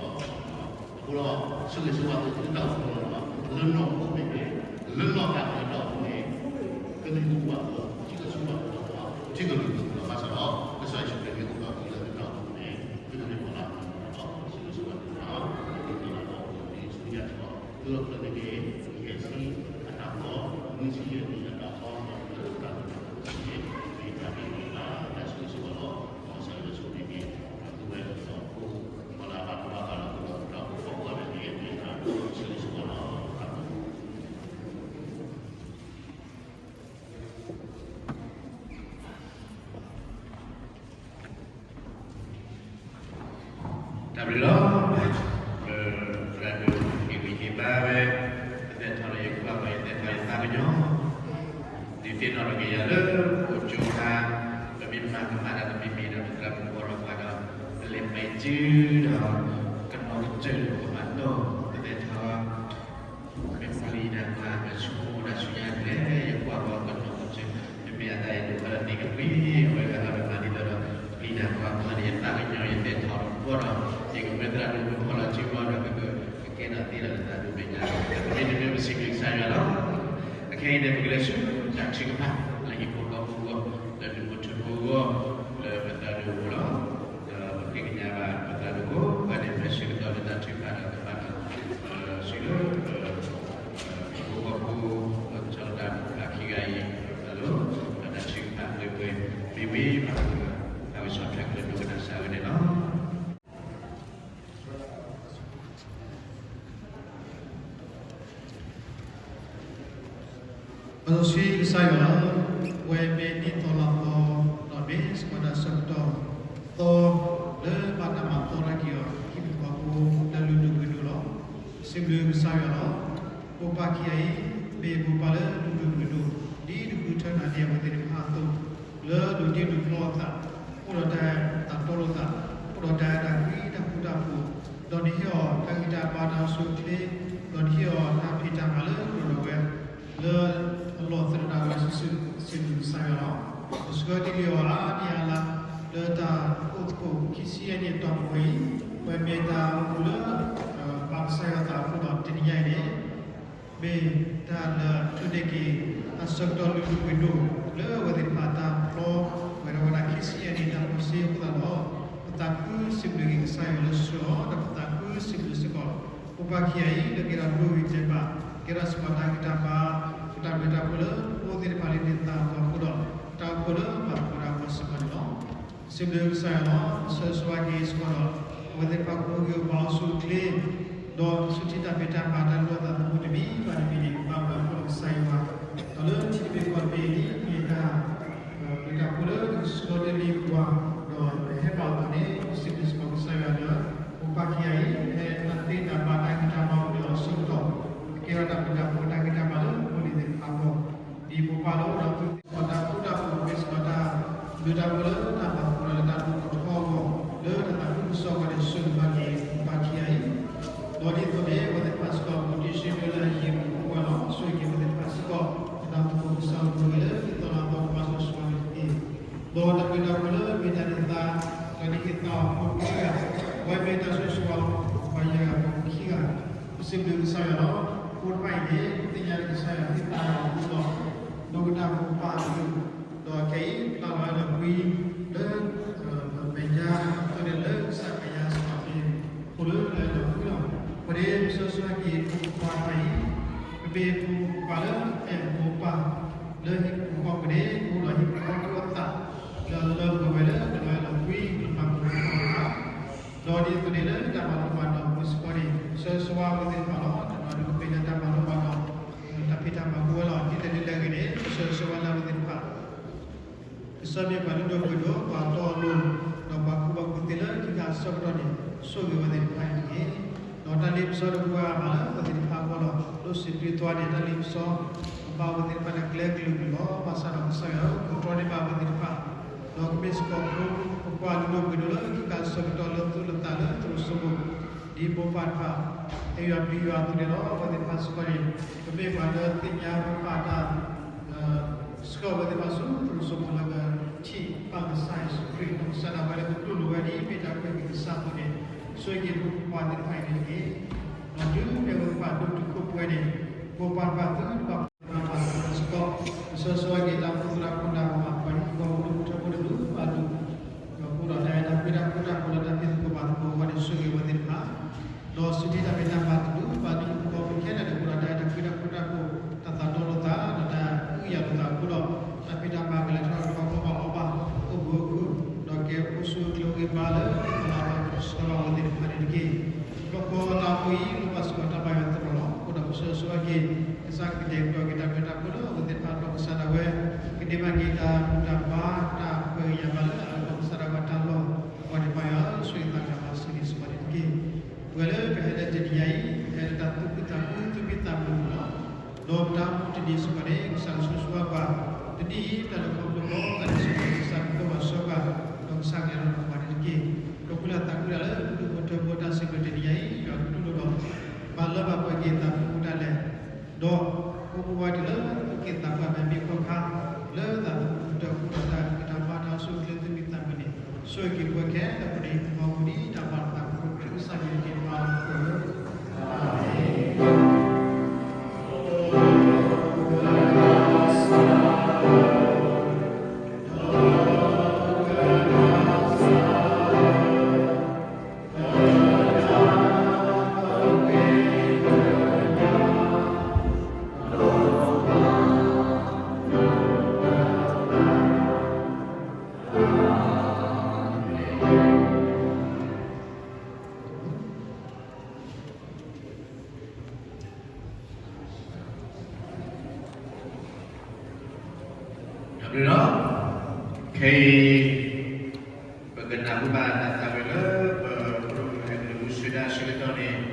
ီၤ. အဃိဒီး ဆိၣ်ဂ့ၤဆိၣ်ဝါသုတၢ်အိၣ်မူလီၤ. လၢနီၢ်ခိမ့ၢ်ဂ့ၤ, လၢနီၢ်သးမ့ၢ်ဂ့ၤ, ကလံၤပူၤဘၣ်အီၤ ထံကဆူၣ်ဘၣ်အီၤ ထံကလုာ်ဘၣ်အီၤ ဘၣ်ဆၣ်ဒီး ကစၢ်ယ့ၣ်ၡူးခရံာ်မ့ၢ်အိၣ်ဒီးသုလၢသုတၢ်အိၣ်မူန့ၣ် သုကမ့ၢ်ပှၤလၢအမူလီၤ. ဆိၣ်ဂ့ၤဆိၣ်ဝါသုလီၤ. ဒ်သိးဒီး ဒ်ဆူညါဒီး သုလီၢ်ခၢၣ်သက့ၤ ယဲၢ်ဆံအတၢ်ကီ, နွံဆံယဲၢ်နံၣ်အတၢ်ကီ လၢတၢ်ကီတၢ်ခဲန့ၣ် မ့ၢ်တၢ်မ့ၢ်တၢ် တၢ်ဆိၣ်ဂ့ၤဆိၣ်ဝါလီၤ. မ်ကစၢ်ယွၤဆိၣ်ဂ့ၤက့ၤ သုဝဲဒီး ပှၤလၢအဘၣ်ထွဲဘၣ်ဃးဒီး ဒီးပတၢ်အိၣ်ဖှိၣ်အဂီၢ်န့ၣ် မ့ၢ်တၢ်ဆိၣ်ဂ့ၤဆိၣ်ဝါလီၤ. တၢ်ဘျုးလီၤ. လၢသရၣ်ဒိၣ်ဟ့ၣ်ဂံၢ်ဟ့ၣ်ဘါဝဲ ပသဲထီၣ်လၢယကွၢ်ဘၣ် ယသဲထီၣ်ယသးကညီၤ ဒ်သ့ၣ်နီၣ်ထီၣ်က့ၤယၤလၢ အိၣ်ကၠိခါ ပမ့ၢ်မၤကမၣ်တၢ် ပမ့မ့ၢ်ဒီးပသရၣ်မုၣ်ဘီထီၣ်ပှၤဒီး ပလဲၤမဲာ်စုဒီး ကနီၤကစၢၢ်ဒီးကမၤတီၢ် ပသဲထီၣ် မ့ၢ်ပျံၤတၢ်ကွၢ် မ့ၢ်ဆိကမိၣ်တၢ်ဆူညါလဲၣ် ယကွၢ်ဘၣ်ကနီၤကစၢၢ် မ့မ့ၢ်အသးယဒိးဘၣ်လၢသ့ၣ်ကပှ့ၤ အဝဲဂၤဟးဒီးမၤဒ်သိးဒီး ပျံၤတၢ်ကွၢ်မၤန့ၣ် ယသးကညီၤ ယသဲထီၣ်ဘီဒီး ယကမၢသရၣ်ဒိၣ်မုၣ်ဖီလီၤစုဘီဒီး ကကဲထီၣ်သ့ဒီးလၢသးဒိၣ်မဲာ်ညါ ပမ့ၢ်တမ့ၢ်ပစံးဘျုးကစၢ်ယွၤလီၤ. အခဲအံၤန့ၣ် ပကလဲၤဆူတၢ်ထုကဖၣ် လၢဟံၣ်ဖိဃီဖိအဂီၢ် လၢဒူၣ်ဖိထၢဖိအဂီၢ် လၢပသရၣ်ဒိၣ်အဂီၢ်လီၤ. ဒီးပဃ့ကညးဘၣ်ပသရၣ်ဒိၣ်ဖိ ဘၣ်န့ၣ် ပဆၢကတီၢ်လၢတၢ်ထုကဖၣ်ဒီးကမၤဒီး စံးလၢ ဟံၣ်ဖိဃီဖိ ကဆီတၢ်မုၢ်ဖးခံဂၤအံၤ အလိၤ ဒီးတၢ်ထုကဖၣ်ပှဲၤပှဲၤ မ့ၢ်ဝံၤ ပကသးဝံၣ်ဆီၣ်ထွဲကလုၢ်ဒိကနၣ်စၢ်ဝဲန့ၣ်လီၤ. ပစီဆှံကစၢ်ယွၤလီၤ. ပဝဲမ့ၢ်နံၣ်သီလါသီ ဒီးမ့ၢ်စ့ၢ်ကီးတၢ်ဆၢကတီၢ်သီ လၢဘၣ်တၢ်မၤသီထီၣ်က့ၤအီၤ ဟံၣ်ဖိဃီဖိတၢ်လုၢ်ဒိၣ်ပှ့ၤဒိၣ်လီၤ. စံးဘျုးကစၢ်ယွၤလီၤ. မိၢ်ပၢ်ခံဂၤအံၤ မ့ၢ်မိၢ်ပၢ်လၢလုၢ်ဒိၣ်ပှ့ၤဒိၣ် ဒ်တဃုထၢနၤဒဲးအဝဲသ့ၣ်တဖၣ်အသိး လၢဒိးတ့ဒိးဖျီအသး အိၣ်ဒီးတၢ်တီလိာ်သး အိၣ်ဒီးတၢ်အဲၣ်တၢ်ကွံတၢ်ဃူတၢ်ဖိး ဒီးနဟ့ၣ်အီၤတၢ်ဂံၢ်တၢ်ဘါတၢ်အိၣ်ဆူၣ်အိၣ်ချ့ ဒီးနဟ့ၣ်အီၤတၢ်ဖံးတၢ်မၤလၢပလိာ်ဒီးဝဲ လၢအလီၢ်သရၣ်ဒၣ်ဝဲစုာ်စုာ် စံးဘျုးကစၢ်ယွၤလီၤ. ပဆှၢတ့ၢ်လံအီၤအါနံၣ်အါလါ လၢတၢ်အိၣ်သကိးခံဆံယဲၢ်နံၣ်အတီၢ်ပူၤအံၤ ပမ့ၢ်တၢ်အိၣ်မူလၢ ဘၣ်ကစၢ်ယွၤသးအဃိဒီးတနံၤညါအံၤန့ၣ် မ့ၢ်တၢ်လၢအထုးန့ၢ်က့ၤ တၢ်ဆၢကတီၢ်လုၢ်ဒိၣ်ပှ့ၤဒိၣ် လၢအဝဲသ့ၣ်တဖၣ်တၢ်ဖျီ ဝဲဒၣ်ဝဲဒၣ်ခံဆံယဲၢ်နံၣ်တၢ်ဖျီစ့အဃိသတးဒီး ပသးခုစံးဘျုးက့ၤကစၢ်ယွၤလၢဆှၢအီၤ ဒီးပသးခုစံးဘျုးစ့ၢ်ကီး မိၢ်ပၢ်ခံဂၤအံၤ လၢကဲထီၣ်ဒိဂ့ၤတဲာ်ဘၣ် ကဲထီၣ်စ့ၢ်ကီးတၢ်ဂံၢ်တၢ်ဘါ ပတၢ်ဘျုးတၢ်ဖှိၣ်လၢပဖိသ့ၣ်တဖၣ်လၢန့ၣ်သးအဂီၢ်အဃိဒီး တၢ်အိၣ်ဖှိၣ်လၢပာ်ဖှိၣ်ဒၣ်အဂီၢ်စ့ၢ်ကီးန့ၣ်လီၤ. စံးဘျုးကစၢ်ယွၤလီၤ. ဆၢဂ့ၤဆၢဝါက့ၤစ့ၢ်ကီးဒီး အဝဲသ့ၣ်တဖၣ်ကအိၣ်ဂံၢ်အိၣ်ဘါအိၣ်ဆူၣ်အိၣ်ချ့ ဒီးဆူထံတၢ်ဖံးတၢ်မၤတၢ်လိၣ်အသးသမူတမံၤဘၣ်တမံၤန့ၣ် ဘၣ်မၤအဃိဒီးကစၢ်ယွၤ ဒီးလၢထံတဘ့ၣ်ကီၢ်တဘ့ၣ်အံၤ မ့ၢ်တၢ် ပျုၤတၢ်ဖှိၣ်လၢကဆှၢတ့ၢ်လံပှၤ ဒီးဟဲဘၣ်အသးန့ၣ် ပစံးဘျုးစ့ၢ်ကီးကစၢ်ယွၤလၢ မိၢ်ပၢ်ခံဂၤအံၤ ဟဲတၢ်သ့တၢ်ဘၣ်တၢ်ဂံၢ်တၢ်ဘါအိၣ်ဒီးအဆၢကတီၢ် ကကဲထီၣ်တၢ်ဘျုးတၢ်ဖှိၣ်တၢ်ဂံၢ်တၢ်ဘါလၢဖိလံၤသ့ၣ်တဖၣ်အဂီၢ် ဒ်မိၢ်ပၢ်လၢအိၣ်ဒီးသုသ့ၣ်တဖၣ်တၢ်ဃူတၢ်ဖိး မ့ၢ်စ့ၢ်ကီးတၢ်ဘျုးတၢ်ဖှိၣ်လၢတၢ်ဒိၣ်ထီၣ်ထီအဂီၢ် လၢတၢ်သးခုကစီၣ်အဂီၢ်န့ၣ် ဆိၣ်ဂ့ၤဘၣ်က့ၤမိၢ်ပၢ်ခံဂၤအံၤ ဒီးဒ်သိးန့ၣ် အဝဲသ့ၣ်တဖၣ်စ့ၢ်ကီး ပူၤတ့ၢ်ဆှၢလၢအဟံၣ်ပူၤအဃိလီၤ. ဆိၣ်ဂ့ၤက့ၤအဝဲသ့ၣ်တဖၣ်စ့ၢ်ကီး တၢ်သးခုကစီၣ်အဂီၢ်လၢ ဒ်သိးလၢအသီကဘၣ်ဆိၣ်ဂ့ၤဆိၣ်ဝါက့ၤတက့ၢ်. ဒီးတၢ်ဘျုးတၢ်ဖှိၣ်လၢမ့ၢ်တၢ်န့ၢ်သါ ဒီးန့ၢ်ဟ့ၣ်သါအီၤဖိခံဂၤ, အဝဲမ့ၢ်တၢ်ဆိၣ်ဂ့ၤဆိၣ်ဝါ ပှၤယဲၢ်ဂၤဖိခံဂၤ, ပစံးဘျုးကစၢ်ယွၤလီၤ. ဖိတဖၣ်အံၤန့ၣ် သ့ၣ်ညါလၢကစၢ်ယွၤဟ့ၣ်သါအီၤအဃိဒီး ဒိကနၣ်မိၢ်ပၢ်အကလုၢ်, ဒီးခဲအံၤဖျါလီၤဝဲဒီးကွံလၢ မဲာ်ညါအသိးန့ၣ်လၢကစၢ်မဲာ်ညါစ့ၢ်ကီးန့ၣ် ဖိလၢလၢလီၤကွံလီၤ. အဃိန့ၣ် ပဆိၣ်ဂ့ၤဆိၣ်ဝါ မ့ၢ်ပှၤလၢအဲၣ်မိၢ်ပၢ်လၢဟံၣ်ဖိဃီဖိန့ၣ် အိၣ်ဒီးဟံၣ်ဖိဃီဖိအသး လၢလၢပှဲၤဝဲလၢတၢ်လၢအလီၤကွံ လၢမၤပှဲၤတၢ်, ဒီးဒ်သိးန့ၣ်လၢတၢ်မၤလိမၤဒိးပူၤစ့ၢ်ကီးန့ၣ် ပဆၢဂ့ၤဆၢဝါအဝဲသ့ၣ်တဖၣ်လီၤ. တနီၤဒုးကမ့ၢ်လၢတၢ်မၤလိမၤဒိး တၢ်ဖံးတၢ်မၤကအိၣ်ဝဲလီၤ. ဒ်လဲၣ်ဒ်လဲၣ်ဂ့ၤန့ၣ် ပဆၢဂ့ၤဆၢဝါလၢအဝဲသ့ၣ်တဖၣ် ကစၢ်မ့ၢ်ပှၤလုၢ်ဒိၣ်ပှ့ၤဒိၣ် ပှၤတီအလိၤ ဒီးပှၤကူၣ်ဘၣ်ကူၣ်သ့လၢခံခါဆၢကတီၢ်န့ၣ် ဆိၣ်ဂ့ၤဝဲသ့ၣ်တဖၣ်အံၤတက့ၢ်. ဒီးတၢ်လ့ပစီတပူၤအါမးလၢပှၤသ့ၣ်တဖၣ်အဂီၢ်လီၤ. ဒိၣ်စံးတၢ်သွါန့ၣ် တၢ်လ့ပစီ ကဘၣ်ဝဲသ့ၣ်တဖၣ်တၢ်ကျဲကလုာ်ကလုာ်လီၤ. ဘၣ်ဆၣ်ဒီးကစၢ်ယွၤအိၣ်ကတီၤန့ၢ်ဘၣ်ဝဲသ့ၣ်တဖၣ် ဒီးကမ့ၢ်စ့ၢ်ကီးဖိ ပပှၤလုၢ်ဒိၣ်ပှ့ၤဒိၣ်လၢခံခါဆၢကတီၢ်လၢသူၣ်လၢသးလၢသရိာ်စိမိၤ ဒ်မိၢ်ပၢ်တဖၣ် အဲၣ်ယွၤပျံၤယွၤအသိးန့ၣ်လီၤ. အဝဲသ့ၣ်တဖၣ်စ့ၢ်ကီးန့ၣ် ကမ့ၢ်ပှၤလၢသ့ၣ်ညါပာ်တၢ် ဆှၢဝဲသ့ၣ်တဖၣ်ဆူသရိာ်စိမိၤလၢကထံၣ်ဘၣ်ကစၢ်ယ့ၣ်ၡူးခရံာ် ဒီးကစၢ်ဒၣ်ဝဲလၢကတူၢ်လိာ်ဝဲဒ်မ့ၢ်တၢ်ခွဲးက့ၤကစၢ်အသိးန့ၣ် ဆိၣ်ဂ့ၤက့ၤပပှၤသ့ၣ်တဖၣ်အံၤန့ၣ်တက့ၢ်. ဒီးတုၤမ့ၢ်ဝဲသ့ၣ်တဖၣ်ဒိၣ်တုာ်ခိၣ်ပှဲၤန့ၣ် မိၢ်ပၢ်တဖၣ်သုတဘၣ်ပှၤသ့ၣ်တဖၣ်ဘၣ်စ့ၢ်ကီး ပဆၢဂ့ၤဆၢဝါက့ၤတၢ်အိၣ်ဖှိၣ်သရၣ်မုၣ်တၢ်အိၣ်ဖှိၣ်မုၣ် ပှၤမူထီၣ်ဖိထၢဖိတဒူၣ်ဘၣ်ဒူၣ် ဒီးအိၣ်ဒီးတၢ်အဲၣ်တၢ်ကွံတၢ်ဃူတၢ်ဖိးလၢတၢ်ဖံးသကိးမၤသကိးအဂီၢ်န့ၣ် ဆိၣ်ဂ့ၤဝဲသ့ၣ်တဖၣ် ဒီးစူၢ်က့ၤတၢ်ဖံးတၢ်မၤတဒူၣ်ဘၣ်ဒူၣ် ပှၤခဲလၢာ်န့ၣ် အိၣ်ဒီးတၢ်အဲၣ်တၢ်ကွံတၢ်ဃူတၢ်ဖိး တၢ်သးတီလိာ်သး ဒီးတၢ်အုၣ်ယၤလိာ်သးအဃိဒီး တၢ်ဖံးတၢ်မၤကလဲၤထီၣ်တခီဘၣ်အီၤဘၣ် အိၣ်ဘှံးအိၣ်ခုၣ် ဒီးကဲအိၣ်ဆူၣ်အိၣ်ချ့အိၣ်ဂံၢ်ဘါလၢတၢ်လၤတၢ်ကပီၤဆှၢလီၤဝဲသ့ၣ်တဖၣ်န့ၣ်တက့ၢ်. လီၢ်ကီတၢ်အိၣ်ဖှိၣ်အံၤ လိၣ်ဘၣ်စ့ၢ်ကီးတၢ်ဘၣ်ယွၤသရိာ်လီၤ. အဃိဒီးပဆၢဂ့ၤဆၢဝါက့ၤ ကစၢ်ကကတဲာ်ကတီၤက့ၤတၢ်ဘျၢတၢ်ဖှိၣ်လၢအဝဲသ့ၣ်တဖၣ်အကျါ ကစၢ်ဒၣ်ဝဲ ကန့ၢ်ဘၣ်က့ၤတၢ်ဘူၣ်တၢ်ဘါ တၢ်ခွဲးယာ်ဘါလၢအလီၢ် ကစၢ်ဒၣ်ဝဲတၢ်လီၢ် ပှၤန့ၣ်ဘၣ်ယွၤ ဆိၣ်ဂ့ၤသးကမၤစၢၤက့ၤစ့ၢ်ကီးန့ၣ်တက့ၢ်. ပဝဲလၢပဟဲလၢတနံၤညါအံၤ ပဟဲလၢတၢ်သူၣ်ခုသးခု သူၣ်မံသးမုာ်လီၤ. ဒီးပတၢ်အိၣ်မူတနံၤစ့ၢ်ကီးန့ၣ် ကစၢ်ကဆိၣ်ဂ့ၤပှၤ တနံၤအံၤ တၢ်လဲၤခီဖျိအဂီၢ် ကစၢ်ဆိၣ်ဂ့ၤပှၤ ဒီးကစၢ်ကလဲၤဒီးပှၤန့ၣ်တက့ၢ်. ဒီးပလၢသးခုဒၣ်လၢ ပဒူၣ်ဖိထၢဖိတၢ်စံးဘျုးတနံၤညါအံၤ ယွၤကတူၢ်လိာ်ဒီး ဘၣ်လၢဘၣ်ပှဲၤက့ၤသးသမူတၢ်လဲၤ ဒီး အိၣ်ဘှံးဝဲတုၤလၢသူၣ်က့သးပှၢ်မဲာ်မ့ၢ်ခီခါ လၢသးသမူတၢ်ဃူတၢ်ဖိး တၢ်မၤတၢ်ဆိၣ်ချ့သူၣ်မံသးမုာ်န့ၣ် ဆိၣ်ဂ့ၤက့ၤပဝဲခဲလၢာ် ပဒိၣ်မူဒံးတၢ်ဘၣ်သး ခရံာ်ကစၢ်ယွၤက့ၤပၢ် တၢ်ဘျုးလီၤ. ခဲအံၤ ပကနၢ်ဟူဘၣ်တၢ်သးဝံၣ်လၢ ပဖိမုၣ်ဟဲက့ၤမူဆူဒၣ်ဆၢကတီၢ်န့ၣ် ပ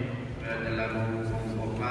တလးမူးပိာ်ခွါ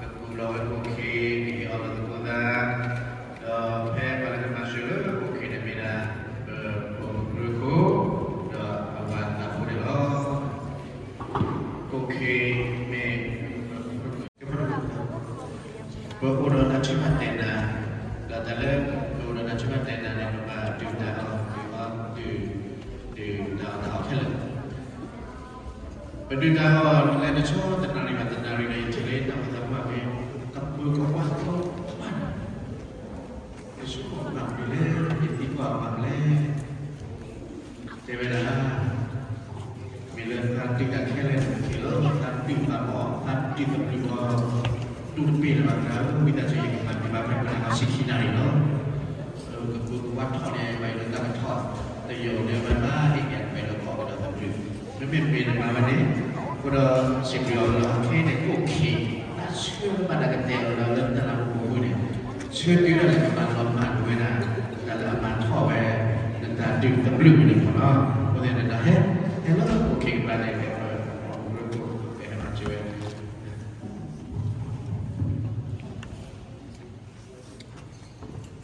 ကကူးလီၤဝဲကိၣ်ခ့ ကဟ့ၣ်အီၤလီၤသကိးသး ဒီးဖဲပှၤလၢကမၤစၢၤလၢကိၣ်ခ့န့ၣ်မ့ၢ်ဒၣ် ပဖိမုၣ်ကရၢခိၣ် ဒီးအဝၤသးဖိန့ၣ်လီၤ. ကိၣ်ခ့မ့ၢ် ပအိၣ်ဒီးတၢ်ထုကဖၣ်တဲာ်နၤ, ဒီးတၢ်လၢပအိၣ်ဒီးတၢ်ထုကဖၣ်တဲာ်နၤန့ၣ် ပဘၣ်ဒုးတၢ်အီၣ် ဒုးအီ ဒုး ဒုးတၢ်အီၣ်တၢ်အီခဲလၢာ်, ပဒုးတၢ်အီၣ်လၢတဆီတနၣ်ရံၣ်ဘၣ်တနၣ်ရံၣ်ဒီး ယထံၣ်လၢတၢ်အိၣ်သးပှၢ်မ့ၢ် ကပၢၤကဝါထီၣ်ဘၣ်နၤ, ယဆိကမိၣ်မၤမနုၤလဲၣ်, ယသံကွၢ်မၤမနုၤလဲၣ် တဲဝဲဒၣ် မ့ၢ်လၢသးဒုးတၢ်ခဲလၢာ်န့ၣ်လီၤ, သးဒုးသးအီၣ် သးဒုးသးဘျုးအီၤ တူၢ်တပ့ၢ်လၢၤဘၣ်သးဧၢ, ဝံသးစူၤ ယကမၤဒံးဘၣ်ဖဲပှၤန့ၣ် ဆံခံနၣ်ရံၣ်လီၤ. ကပၢၤကဝါထီၣ်န့ၣ် ဘၣ်ယိၣ်လၢတၢ်ကထီၣ် တယိၣ်န့ၣ် ဘၣ်ဘၣ်အ့ၣ်ကဲ ပှဲၤဒီးအီၣ်ကဒီးသးဒုး မ့မ့ၢ်မ့ၢ်နမၤဝဲန့ၣ် အဃိဒီးစံးဘျုးအီၤလီၤ. ခဲအံၤန့ၣ် ကိၣ်ခ့ တၢ်ဆၢဘၣ်တၢ်ကတဲာ်အီၤဒီးလၢတၢ်လၢပပူၤန့ၣ် ဆၢတုၤဒၣ်လဲာ်ကမၤလီၤမၢ်ဒၣ်ဝဲဒၣ် တၢ်လၢအမၤထီၣ်ဝဲ နတၢ်ဒုးသးဘျုးန့ၣ်မ့ၢ်နီၤ. အဃိသတးဒီး ဟဲ ဟဲလၢကိၣ်ခ့ကပၤန့ၣ် ပ ပ ပ ပ ဟဲမၤစၢၤဝဲ ထံဖိန့ၣ် လဲၤ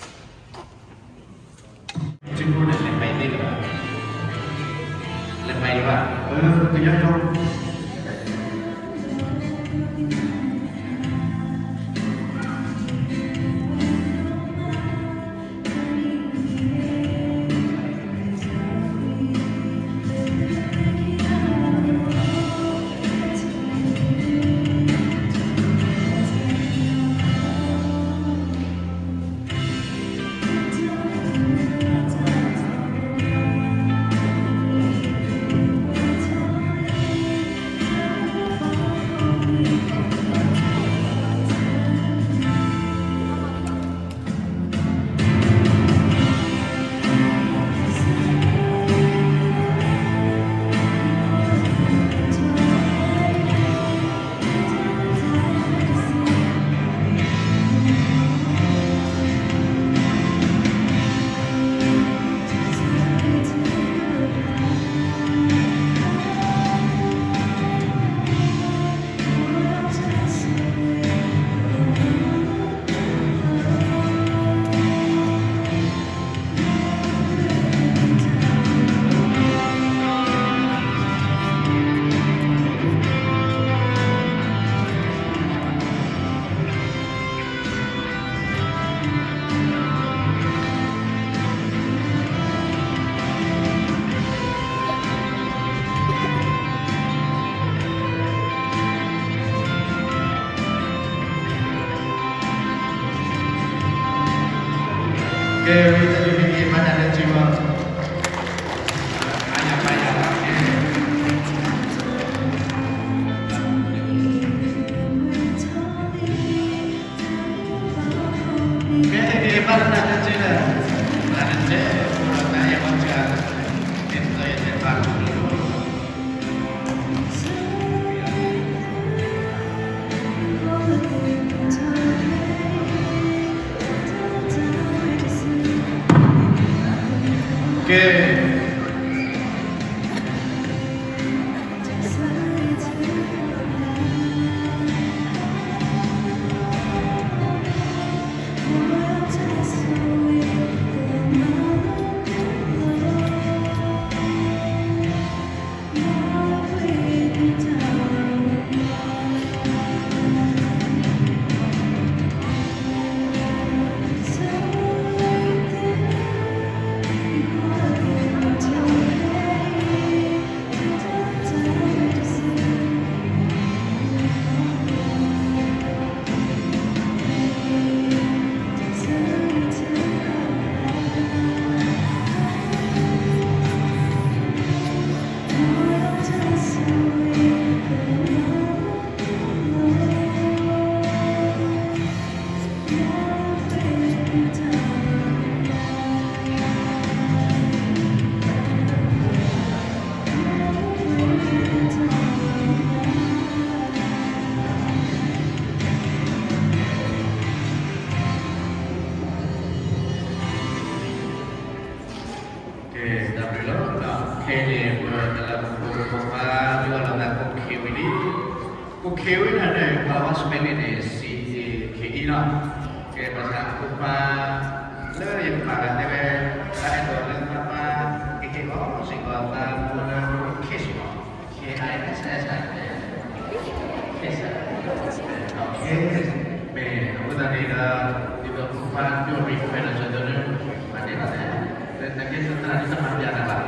ပာ်သ့လၢၤဘၣ်, လဲၤပာ်လၢၤဘၣ်, အၢ ကညီညီ ကဲ ဝံသးစူၤ ဟ့ၣ်ဂံၢ်ဟ့ၣ်ဘါတၢ်လၢစ့ၢ်ကီး, မၤယၤမၤယၤလီၤ, ကဲ ကဲ ဟ့ၣ်ဂံၢ်ဟ့ၣ်ဘါတၢ်လၢစ့ၢ်ကီး, မၤတၢ်တဲ အိၣ်ဒီးတၢ်အဲၣ်အီၤစှၤ, မ့ၢ်သီယတဲဘၣ် ကဲ ကဲ တၢ်ဘျုးလီၤ. ခဲအံၤန့ၣ် ပတၢ်လၢပဖိမုၣ်ဖိခွါ ဒုးအီၣ်လိာ်သးကိးခံဝံၤလံ. ကိးခံဝံၤန့ၣ် ပှၤဝါစပဲလံန့ၣ် စံးခံအံၤလီၤ. ကဲ ဘၣ်ဆၣ်အဖိခွါ လၢယကမၤဂၤတဲဝဲ သးအဲၣ်ဒိးလၢသးပှၤ ကဟ့ၣ်အီၤစ့ၢ်ကီးသးဖိလၢ Kiss မး K I S S I Kiss မ့ၢ်အဃိသတးန့ၣ်ဒီး ဒ်သိးဖိခွါဒိၣ် request လီၤ ကၠီဒိၣ်န့ၣ် မၤန့ၢ်ဘၣ်လဲၣ်, တၢ်ကဲသရၣ်ဒ်တၢ်မၤပျးတၢ်ဘၣ်,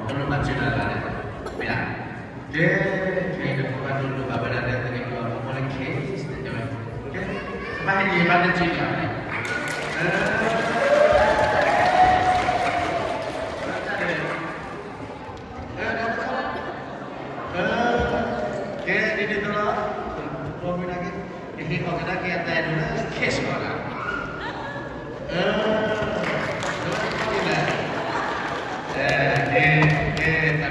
တလိၣ်ဘၣ်စၢၤတၢ်ဘၣ်လဲၣ်, မ့ၢ်ဧါ. ကဲ ခဲအံၤန့ၣ် ဖိခွါဒိၣ်လိၣ်ဘၣ်ဝဲဒၣ်လၢ သကဲးပယီၤဖိခွါလၢ Kiss တဲဝဲ, ကဲ ဘၣ်ဟဲက့ၤဘၣ်တက့ၢ်လီၤန့ၣ်, ကဲ ဒ်န့ၣ်အသိးလီၤ, ကဟ့ၣ်အီၣ်ကဒါက့ၤအသးဒ်လၢ Kiss လီၤ, ကဲ တၢ်ဘျုးလီၤ, က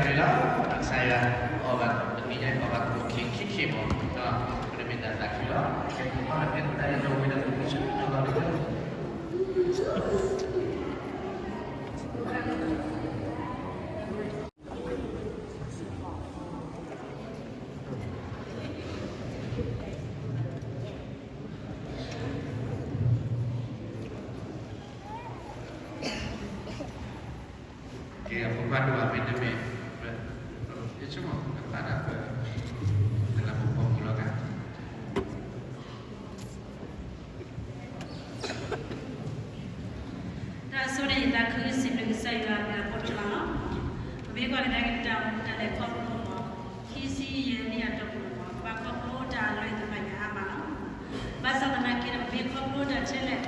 စၢ်ယွၤအီၣ်ဘၣ်တနံၤညါ အီၣ်ဘၣ်တနံၤခံခံမး, ဒီးပတမ့ၢ်တၢ်သးခုလီၤ, ကဲ ပကတဲတၢ်ယိးဝံၤဒီး ပကဆူၣ်ထီၣ်လီၤ ကဲ အဖိခွါဒိၣ်အမ့ၢ်တမ့ၢ် ယဆိကမိၣ်ကဖးဒၣ်ပ တလးဖိဖိမုၣ်လီၤဂာ် တၢ်ဆိၣ်ဂ့ၤသးခုစံးဘျုးကစၢ်ယွၤအဘျုးအဖှိၣ်ဒိၣ်မးလီၤ. ပမ့ၢ်ကွၢ်ကဒါက့ၤတၢ်အိၣ်မူတၢ်လဲၤခီဖျိမး, ခံဆံယဲၢ်နံၣ်အတီၢ်ပူၤမး, ပှၤခီဖျိတၢ်အလွဲၢ်သ့ၣ်တဖၣ်အါမးလီၤ. ဘၣ်ဆၣ်သနာ်က့ဒီး ပမ့ၢ်ခီဖျိတၢ်ထဲလဲၣ်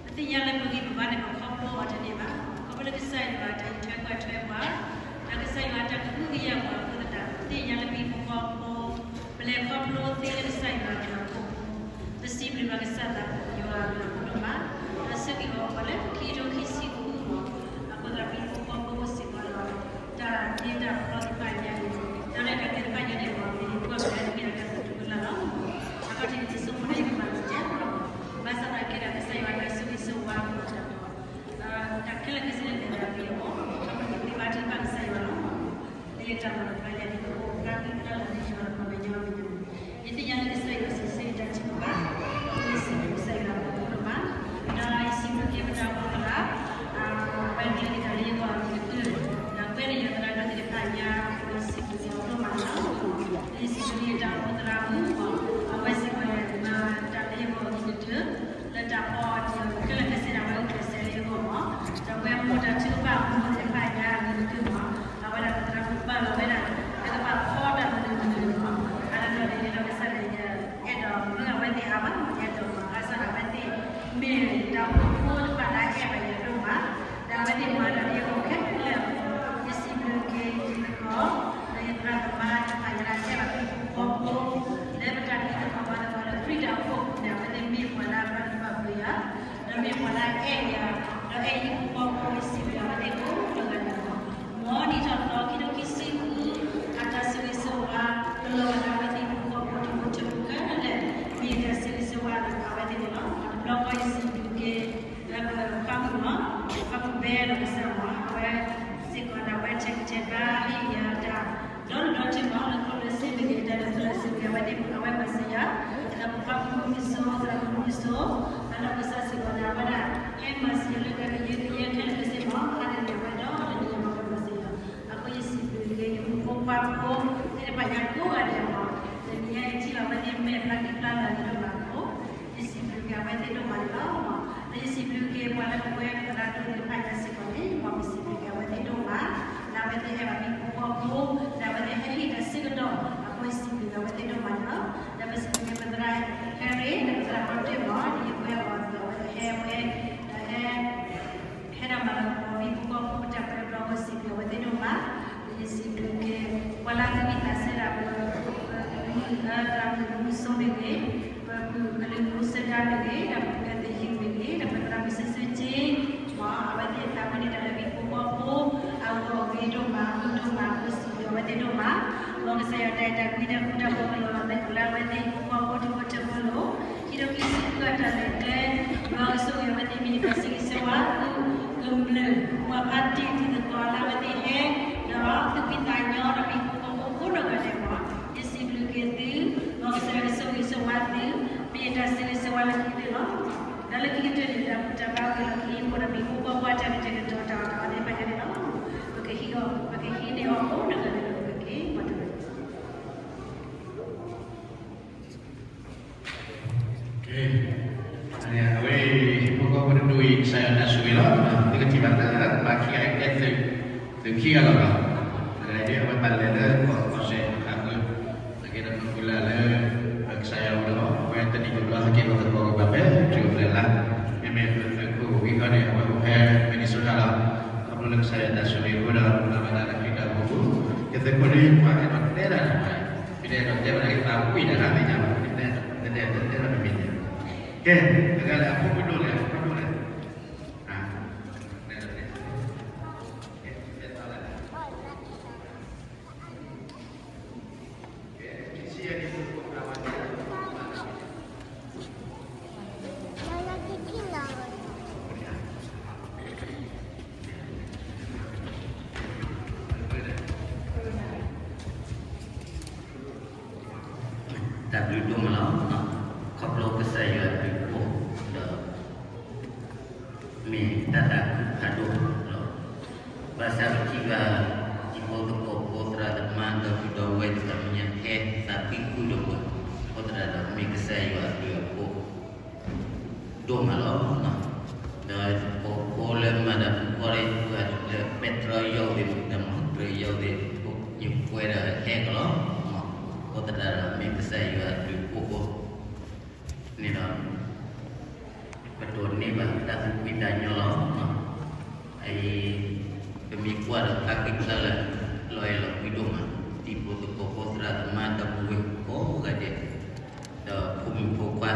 ပသ့ၣ်ညါလၢပဂံၢ်ပဘါန့ၣ် ပခီဖျိအီၤတန့ၢ်ဘၣ်. ခီဖျိလၢကစၢ်ယွၤတၢ်အံးထွဲကွၢ်ထွဲပှၤ, ဒီးကစၢ်ယွၤတၢ်ကဟုကယာ်ပှၤအဃိသတး ပသ့ၣ်ညါလၢပဂံၢ်ပဘါ ပလဲၤခီဖျိသ့လၢကစၢ်ယွၤအဘျုးအဖှိၣ်, ပစံးဘျုးဘၣ်ကစၢ်သးဘိယွၤအဘျုးအဖှိၣ်ဒိၣ်မး, ဒီးဆၢဂ့ၤအီၤပှၤလၢခံကထိခံဆံဃုမး, အဃိသတးပဂံၢ်ပဘါစ့ၢ်ကီးဒီး တၢ်မ့ၢ်တၢ်တီသ့ၣ်တဖၣ်ညါန့ၣ်, တၢ်ရဲၣ်တၢ်ကျဲၤတဖၣ်ညါန့ၣ် ပမ့ၢ်ကွၢ်ကဒါက့ၤတၢ်ကတိၤတဖၣ်လီၤ. အခီၣ်ထံးန့ၣ် ပဆိကမိၣ်လၢယကမၤတစဲးလီၤ. ဘၣ်ဆၣ်သနာ်က့ဒီး ကစၢ်ယွၤတၢ်ဆိၣ်ဂ့ၤဆိၣ်ဝါအဃိဒီး တၢ်ခဲလၢာ်ခဲဆ့န့ၣ် လဲၤဒၣ်ပှၤအဂီၢ်, ခီဖျိလၢပဘါထုကဖၣ်ကစၢ်ယွၤလီၤ. လၢယတၢ်မၤတဖၣ်ညါန့ၣ် ပအိၣ်ဖျါဃံဖျါလၤလၢယွၤဒီးပှၤကညီအမဲာ်ညါန့ၣ်, ယသ့ၣ်ညါလၢကစၢ်ယွၤစီဆှံယတၢ်ထုကဖၣ်, ယစံးဘျုးကစၢ်ယွၤအဘျုးအဖှိၣ်ဒိၣ်မး, ဒီးယစံးဘျုးက့ၤပတၢ်အိၣ်ဖှိၣ်သရၣ် အဝဲဒၣ်တၢ်လၢယဂီၢ်အဂ့ၤကတၢၢ်, ဒီးကွဲးန့ၢ်ယသရၣ်ဒိၣ်သ့ၣ်တဖၣ်ညါ ယစံးဘျုးက့ၤအီၤဒိၣ်မးလီၤ. ယစံးဘျုးက့ၤတၢ်အိၣ်ဖှိၣ်သရၣ်မုၣ်, အဝဲစံးဘျုးမၤတၢ်လၢယဂီၢ်အဂ့ၤကတၢၢ်, လၢတၢ်ဖီအီၣ်တၢ်ခဲလၢာ်ခဲဆ့န့ၣ် အဝဲအိၣ်ဖျဲၣ်ဆဲးလၢယဂီၢ်မး, ဒီးအဝဲမိၢ်တၢ်ထုကဖၣ်အမိၢ်သ့ၣ်တဖၣ်ညါအဂ့ၤကတၢၢ်မး, အဝဲဒၣ်ပသရၣ်မုၣ်ဘၣ်လီၤဝဲဒၣ် လၢကဘၣ်ဖီတၢ်မနုၤမနုၤမး, အလီၢ်လီၤန့ၣ်ဒီးကစၢ်ယွၤ အဲၣ်ဒိးမုၢ်အဝဲသ့ၣ်အါမး အဲၣ်ဒိးမး ဘၣ်ဆၣ်ဒီးအဝဲသ့ၣ်မ့ၢ်တၢ်အိၣ်ဖှိၣ်ဖိတဖၣ်လၢအအဲၣ် အဝဲမၤစၢၤယၤ, ဒီးပပၢ်မုၢ်မုၢ်စိ သရၣ်မုၣ်မုၢ်စိ အနီၢ်ကစၢ်စ့ၢ်ကီးန့ၣ် အဝဲဒၣ် ဟဲမၤစၢၤလၢတၢ်ကယၢကယဲခဲလၢာ်ခဲဆ့မး အါန့ၢ်အဝဲဒီးတနံၤအံၤမး အဝဲမၤစၢၤယၤ, အဃိယစံးဘျုးက့ၤ ယဖိခွါဖိသ့ၣ်တဖၣ် ယၤကိးဂၤဒဲးမး, တနံၤအံၤထံၣ်လီၤအဝဲသ့ၣ်မဲာ်ဖျါကံဖျါလၤန့ၣ်ဒိၣ်မးအဃိ ယစံးဘျုးက့ၤအဝဲသ့ၣ်ဒိၣ်မးန့ၣ်လီၤ. ဒီးယစံးဘျုးက့ၤပှၤလၢပဝဲပသရၣ်ဒိၣ်သ့ၣ်တဖၣ်ညါစ့ၢ်ကီးန့ၣ် မ်ပစံးဘျုးက့ၤအဝဲသ့ၣ်ဒိၣ်မး, လၢအဝဲသ့ၣ်ဟဲဘၣ်မံပူၤဃီဖိ, လၢအဝဲသ့ၣ်ဟဲဟ့ၣ်တၢ်ဆၢကတီၢ် အဃိယစံးဘျုးက့ၤအဝဲသ့ၣ်ဒိၣ်မးန့ၣ်လီၤ. ဒီးပစံးဘျုးက့ၤပသရၣ်ဟဲရ့ၣ် ဒီးပသရၣ်ပီၣ်တ့ၢ်မး ဒ်ယကွဲးအီၤအသိး အဝဲသ့ၣ်ဟဲဝဲ ဒီးဟဲ ဟဲဒီးမၤလၤကပီၤမံပူၤဃီဖိ တၢ်ပၢတၢ်ပြးစံးဘျုးအဝဲသ့ၣ်ဒိၣ်မး, ဒီးယစံးဘျုးက့ၤ ပှၤလၢအသးဝံၣ်သးစဲဒၣ်ပ ပမုၢ်သရၣ်မုၣ်မုၢ်စိမ့ၢ်ဂ့ၤ, ပပုၢ်ကလုာ်မုၢ်စၢဒၣ်မ့ၢ်ဂ့ၤ, ဒီးပကသ့ၣ်ယုၢ်မ့ၢ်ဂ့ၤ, ဒီးပသရၣ်မုၣ်စ့စ့က့ မ့ၢ်အဝဲသ့ၣ်သးဝံၣ်န့ၣ်တၢ်လၢမံပူၤဃီဖိ အဂီၢ်အဂ့ၤဒိၣ်မး အမုာ်ဒိၣ်မး အဃိစံးဘျုးအဝဲသ့ၣ်ဒိၣ်မး, မ်ကစၢ်ယွၤတၢ်အဲၣ်တၢ်ကွံတၢ်ဃူတၢ်ဖိးကလီၤလီၤလၢပှၤလၢအဝဲသ့ၣ်ဟံၣ်ဖိဃီဖိထံဖိကီၢ်ဖိလိၤ, ခံထံၣ်ခံဆံဃၣ်တၢ်လဲၤကျဲ, ယွၤကဆိၣ်ဂ့ၤအဝဲသ့ၣ်မ့ၢ်တၢ်ဆၢဂ့ၤဆၢဝါ သုကမျၢၢ် ပှၤဖါတံၢ်တံၤသကိးလၢအဝဲသ့ၣ်ဟဲ ဒီးသုဝံသးညီဒီးမံပူၤဃီဖိကိးနီၢ်ဂၤဒဲးမး, ယစံးဘျုးက့ၤသု, မ်ကစၢ်ယွၤကဆိၣ်ဂ့ၤဆိၣ်ဝါသု, မ့ၢ်တၢ်ဆၢဂ့ၤဆၢဝါလၢခံကတၢၢ်လီၤ. ဒီးလၢခံကတၢၢ်န့ၣ် တၢ်ဘူၣ်တၢ်ဘါအိၣ်လီၢ်ခံဖိဒီးမံပူၤဃီဖိအတၢ်ကတဲာ်ကတီၤတၢ်အီၣ်တၢ်အီသ့ၣ်တဖၣ်ညါန့ၣ်လီၤ. ပကဟံးအီၤ, ပကဟံးန့ၢ်အီၤကိးနီၢ်ဂၤဒဲးလၢပကက့ၤမၤတၢ် အဝဲအံၤ ဟံၣ်ဖိဃီဖိတဒူၣ်အံၤ ကစၢ်ယွၤတၢ်ဆိၣ်ဂ့ၤလီၤ. သုကထံၣ်ဘၣ်တၢ်လၢတၢ်ကမၤခံဂၤအံၤ ကဲသုး, သုးခံဂၤလီၤ. အဝဲပာ်လဲၤလၢကီၢ်စဲၣ်အဃၢၤ, အကဲဒီးမုၢ်လၢ်လၢ ကစၢ်ယွၤအိၣ်ဒီးအီၤ အဝဲတနံၤတဘျီဟဲက့ၤအိၣ်သကိးကဘၣ်ဖဲ ထံၣ်အိၣ်ဖျဲၣ်လၢ်, မ့မ့ၢ်ပသုးခိၣ်ဝံၤခီန့ၣ် အဝဲအိၣ်ဖဲ Minnesota လီၤ. ခီဖျိလၢကစၢ်ယွၤတၢ်ဆိၣ်ဂ့ၤအဃိဒီး မၤဘၣ်တၢ်လၢခရံာ်တၢ်အိၣ်ဖှိၣ်ပူၤ, ကသုးခိၣ်န့ၣ် ပှၤအဲၣ်ဒိးတဲတၢ်န့ၣ် မ့ၢ်တအဲၣ်ဒိးတဲဘၣ်န့ၣ် ကသးဝံၣ်တၢ်လၢအမဲာ်ညါဘၣ်, မ့ၢ်တဲတဲလီၤမ့ၢ်မ့ၢ်န့ၣ်, ကဲ, တဂၤလၢအဖိမုၣ်ဒိၣ်လဲၣ်, အဖိဒိၣ်လဲၣ်, တၢ်ဘျုးဒိၣ်မးလီၤ. ခီဖျိကစၢ်ယွၤအဘျုးအဖှိၣ်ဒီး မ့ၢ်တၢ်သးခုဖးဒိၣ်လီၤ. ဘၣ်ဆၣ်ပထံၣ်ဘၣ် ဟံၣ်ဖိဃီဖိသရၣ်သမါဒီပုၢ်ဒီဝဲၢ်တဖၣ်ညါ ဟဲသးသံကွံာ်ဒီးပှၤ အဃိသတးဒီး မ့ၢ်ကစၢ်ယွၤအဘျုးအဖှိၣ် ဒိၣ်မးလီၤ. ဒီးပဖိလၢမၤတၢ်ဖုၣ်ဖီလၢ လၢပဲတြီယီၢ်သ့ၣ် ဒီးမၤတြီယီၢ်သ့ၣ် ယပှဲၤဒီးဟဲကလီၤ. အဃိသတးဒီး မ့ၢ်ကစၢ်ယွၤအဘျုးအဖှိၣ် န့ၣ်ဒီး ပဒိးန့ၢ်ဘၣ်တၢ်သူၣ်ဖှံသးညီလီၤ. အအံၤ ပမ့ၢ်ကွၢ်ဒီးဖျါဃံဖျါလၤ လီၤအဲၣ်လီၤကွံဒိၣ်မး ဟံၣ်ဖိဃီဖိသရၣ်သမါဒီပုၢ်ဝဲၢ်ကိးဂၤဒဲး ဒီးဖိမုၣ်ဖိခွါ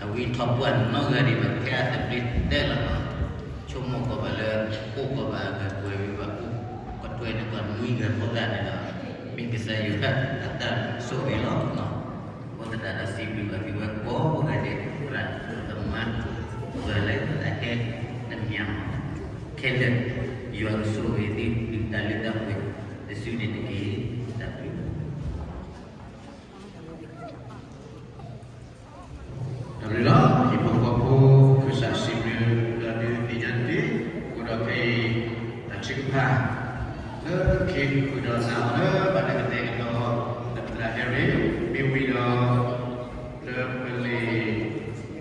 အဝံထီၣ်ပှၢ်နီတဂၤဒံးဘၣ် ဖဲအသဘျ့တဲလီၤနီၤ ဆိကမိၣ်ကီးဘၣ်လၢ အိၣ်ကီးဘၣ်အဂၤပှဲၤဝံၤဘၣ် အိၣ်ကတွဲန့ၢ်ပှၤနွံဂၤဖိသၣ်န့ၣ်ဒီး မ့ၢ်ကစၢ်ယွၤအတၢ်ဆိၣ်ဂ့ၤလီၤ. အဃိသတးဒီးစံးဘျုးဘၣ်သုဝဲကိးဂၤဒဲး သရၣ်သမါ ပှၤလၢအဟဲတနံၤအံၤ ခဲလၢာ် ယွၤကဆိၣ်ဂ့ၤသုဒုးတၢ်လၢတၢ်ပှဲၤ တစုန့ၣ်တက့ၢ်. တၢ်ဘျုး တၢ်ဘျုးလီၤ. ဟံၣ်ဖိဃီဖိ ခၢၣ်စးစံးဘျုးဒီးဒုးသ့ၣ်ညါတက့ၢ်. အိၣ်ဒီးခဲအံၤ တၢ်ထုကဖၣ် လၢခံဃုာ်ဒီးစးထီၣ်လၢဘၣ်တၢ်ကတဲာ်ကတီၤ ဒီးပသရၣ်ဟဲရ့ၣ် မ့ၢ်ဝံၤဒီး လၢပလံာ် အ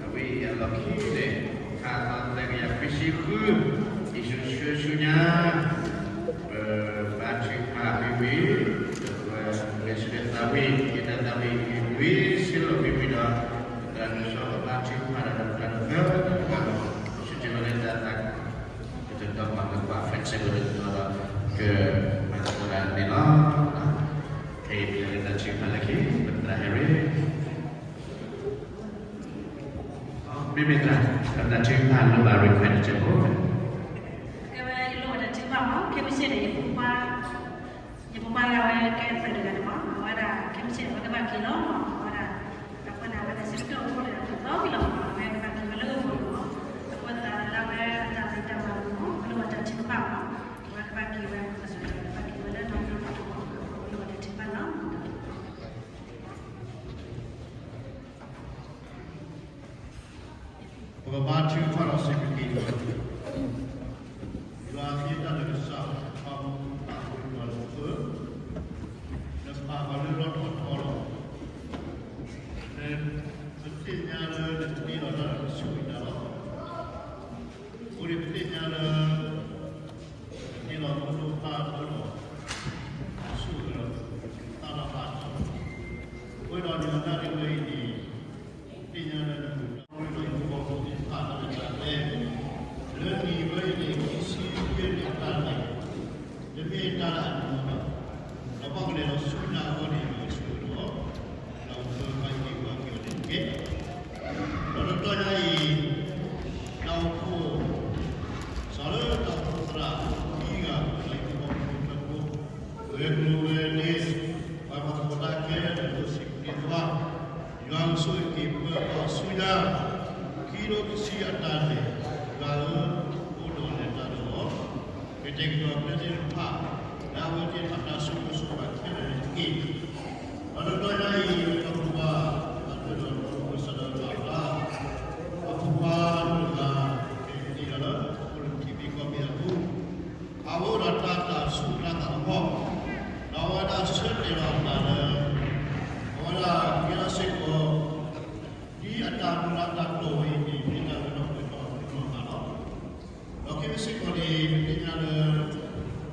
ဝဲအံၤအလီၢ်ခံန့ၣ် ခါသီသၢကယၤခွံဆံဃု ယ့ၣ်ၡူးဆှၢဆူညါ ပဘါထုကဖၣ်မ့ၢ်ဝံၤ ဒီးပဂဲၤဆၢထၢၣ်သးဝံၣ် က့ၤတၢ်သးဝံၣ်လွံၢ်ဆံလီၢ်မ့ၢ်ဝံၤဒီး ပသရၣ်ဒိၣ်စီၤပဘါထုကဖၣ်ဒီး ပသရၣ်ဒိၣ်စီၤ ဆူၣ်ထံလီၤလၢတၢ်သး ပတတီပှၤကကွၢ် flexible တတီဒီး ကမၤသကိးတၢ်န့ၣ်လီၤ. ခဲအံၤပလဲၤလၢတၢ်ထုကဖၣ်လၢခံ ပသရၣ်ဟဲရ့ၣ် မ့မ့ၢ်သရၣ် ပတၢ်ထုကဖၣ်လိၣ်ဘၣ် request တစဲးဖိ ကဲဝဲယလိၣ်ဘၣ်တၢ်ထုကဖၣ်မး ခဲမုၢ်ဆ့ၣ်န့ၣ် ယဖိခွါ ယဖိခွါလၢအဝဲကဲသုးတဂၤန့ၣ်မး အဝဲဒၣ် ခဲမုၢ်ဆ့ၣ်န့ၣ် အဝဲကဘၣ်က့ၤလီၤမး အဝဲဒၣ် တၢ်ပှၤန့ၣ် အဝဲဒၣ်ဆၢကတီၢ်အိၣ်ဒီးတသီဝံၤလီၤမး အဝဲကဘၣ်က့ၤဝဲလၢဂီၤမး အဃိသတးလၢအဝဲအတၢ်သ့တၢ်ဘၣ်မး လိၣ်ဘၣ်တၢ်ထုကဖၣ်မး အဝဲကဘၣ်က့ၤဝဲ ကဘၣ်က့ၤဝဲလၢနီၢ်နီၢ်မး လိၣ်ဘၣ်တၢ်ထုကဖၣ်လီၤ. ပဘါထုကဖၣ်ဒီးစံးဘျုးက့ၤယွၤ, ယွၤသ့တၢ်လၢကစၢ်ပာ်မူပာ်ဖှိၣ်ယွၤလၢပဃၢၤ, နပာ်ပှၤလၢလီၢ်ထီၣ်ထီလီၤ, နပသ့ၣ်ညါလၢနတ့လီၤတၢ်ဒီးနဆိၣ်ဂ့ၤတၢ်လီၤ. အဃိန့ၣ်ပသ့ၣ်ညါလၢ နတ့လီၤမူဒိၣ်ဖးဒိၣ်ဒီး ဆိၣ်ဂ့ၤဒီး သၣ်ထီၣ်ဘၣ်ထီၣ်, အဃိဒီးနတၢ်ဒ်ဝဲအံၤန့ၣ် သ့ၣ်ညါလၢနမူတၢ်မူဒီး ယဖိမုၣ်ဖိသ့ၣ်တဖၣ်တၢ်ရဲၣ်တၢ်ကျဲၤ, လၢနံၤဝဲအံၤန့ၣ် ခံဆံယဲၢ်နံၣ်တၢ်လဲၣ်, တမ့ၢ်တၢ်လၢအညီဘၣ်, ဒီးဘၣ်ကလဲၤဒီးဆူညါအဂီၢ်န့ၣ် ယွၤကဆိၣ်ဂ့ၤဒီး ဒီးပဘၣ်က့ၤပှၤက့ၤအီၤန့ၣ်တက့ၢ်. ဒီးတကတီၢ်ညါအံၤ တၢ်အိၣ်ဖှိၣ် စးလၢတၢ်အိၣ်ဖှိၣ်သရၣ်ခံဂၤ လၢယဖိမုၣ်ဖိထၢဖိ ဝဲၤကျိၤဝဲၤန့ၣ် ပှၤမၤသကိးတၢ်ခဲလၢာ် ဒိၣ်စံးပတြၢၤတဖၣ် ယွၤကဆိၣ်ဂ့ၤက့ၤပၢၤအီၤဆူညါ ခံထိခံဆံအတၢ်လဲၣ်, ယွၤဧၢ, အိၣ်ဒီးလဲၤတၢ်ဒီး ကတဲာ်ကတီၤကျဲသ့ၣ်တဖၣ် လၢအဝဲသ့ၣ်တဖၣ်တၢ်ဆိၣ်ဂ့ၤဆိၣ်ဝါခဲလၢာ်န့ၣ်တက့ၢ်. ဒီးတကတီၢ်ညါအံၤ ပှၤဖိခွါ အဒိၣ်ဒီးပှၤဖိစၢ်ဒီးပှၤဘၣ် ပှၤဖိခွါတဂၤ ကဲသံလၢ အိၣ်လၢထံဘံကီၢ်ဘံအပူၤ, အဝဲအိၣ်ဒီးတၢ်သးဆူၣ်တၢ်သးကပီၤ, ဒီးအဝဲဒၣ်ဆၢတဲာ်လီၤအသးလၢ အဝဲဒၣ်ကဲထီၣ်စ့ၢ်ကီး ဒ်အတၢ်မူလၢတၢ်တီဝဲအံၤန့ၣ် မ့ၢ်တၢ်လၢနီၢ်ပၢၢ်ထီၣ်အီၤနီၢ်မးလီၤ. ဒီးခဲမုၢ်စ့ၢ်ကီးန့ၣ် ပသ့ၣ်ညါလၢ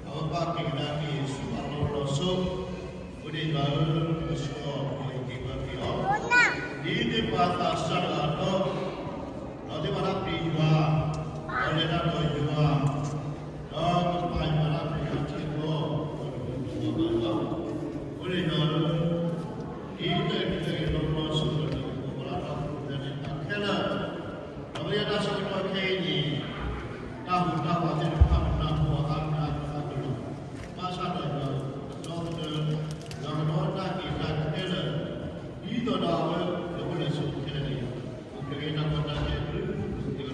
အဝဲဘၣ်က့ၤကဒါက့ၤဆူအလီၢ်လီၤဆီ, အဃိန့ၣ်ယွၤဧၢ, ကဆှၢအီၤဒီးဟ့ၣ်က့ၤဘၣ်က့ၤအီၤ, ဒ်န့ၣ်ပှၤသးစၢ်တဂၤဒီး ဒီးသ့ၣ်ညါတၢ်ပျံၤယွၤ, ဒီးလဲၤတၢ်ဒီးယွၤ, ဒီးကပာ်ယွၤလၢအပျံၤယွၤထံအဘီ, ဒီးတမူတကိးဘၣ်ယွၤ, အဃိန့ၣ်ယွၤဧၢ, ဒ်တၢ်အုၣ်က့ၤခီၣ်က့ၤလီၤလီၤဆီဒီး ပှၤလၢတၢ်အိၣ်ဖှိၣ်သ့ၣ်တဖၣ်ခဲလၢာ် ဒီးပဝဲဒၣ်တၢ်ဆၢကတီၢ်ခဲအံၤန့ၣ် တၢ်ဟူးတၢ်ဂဲၤသ့ၣ်တဖၣ် ပနၢ်ဟူအါမးအါမးအါမးလီၤ. ဘၣ်ဆၣ်ဒီးယွၤ ဒီသဒၢ ယွၤကဒီးတၢ်က့ၤတၢ်ခဲလၢာ် ဒ်သိးဒီးအဝဲ လၢအိၣ်လၢဆိးခဲလၢာ်န့ၣ် အိၣ်ဖျဲၣ်က့ၤ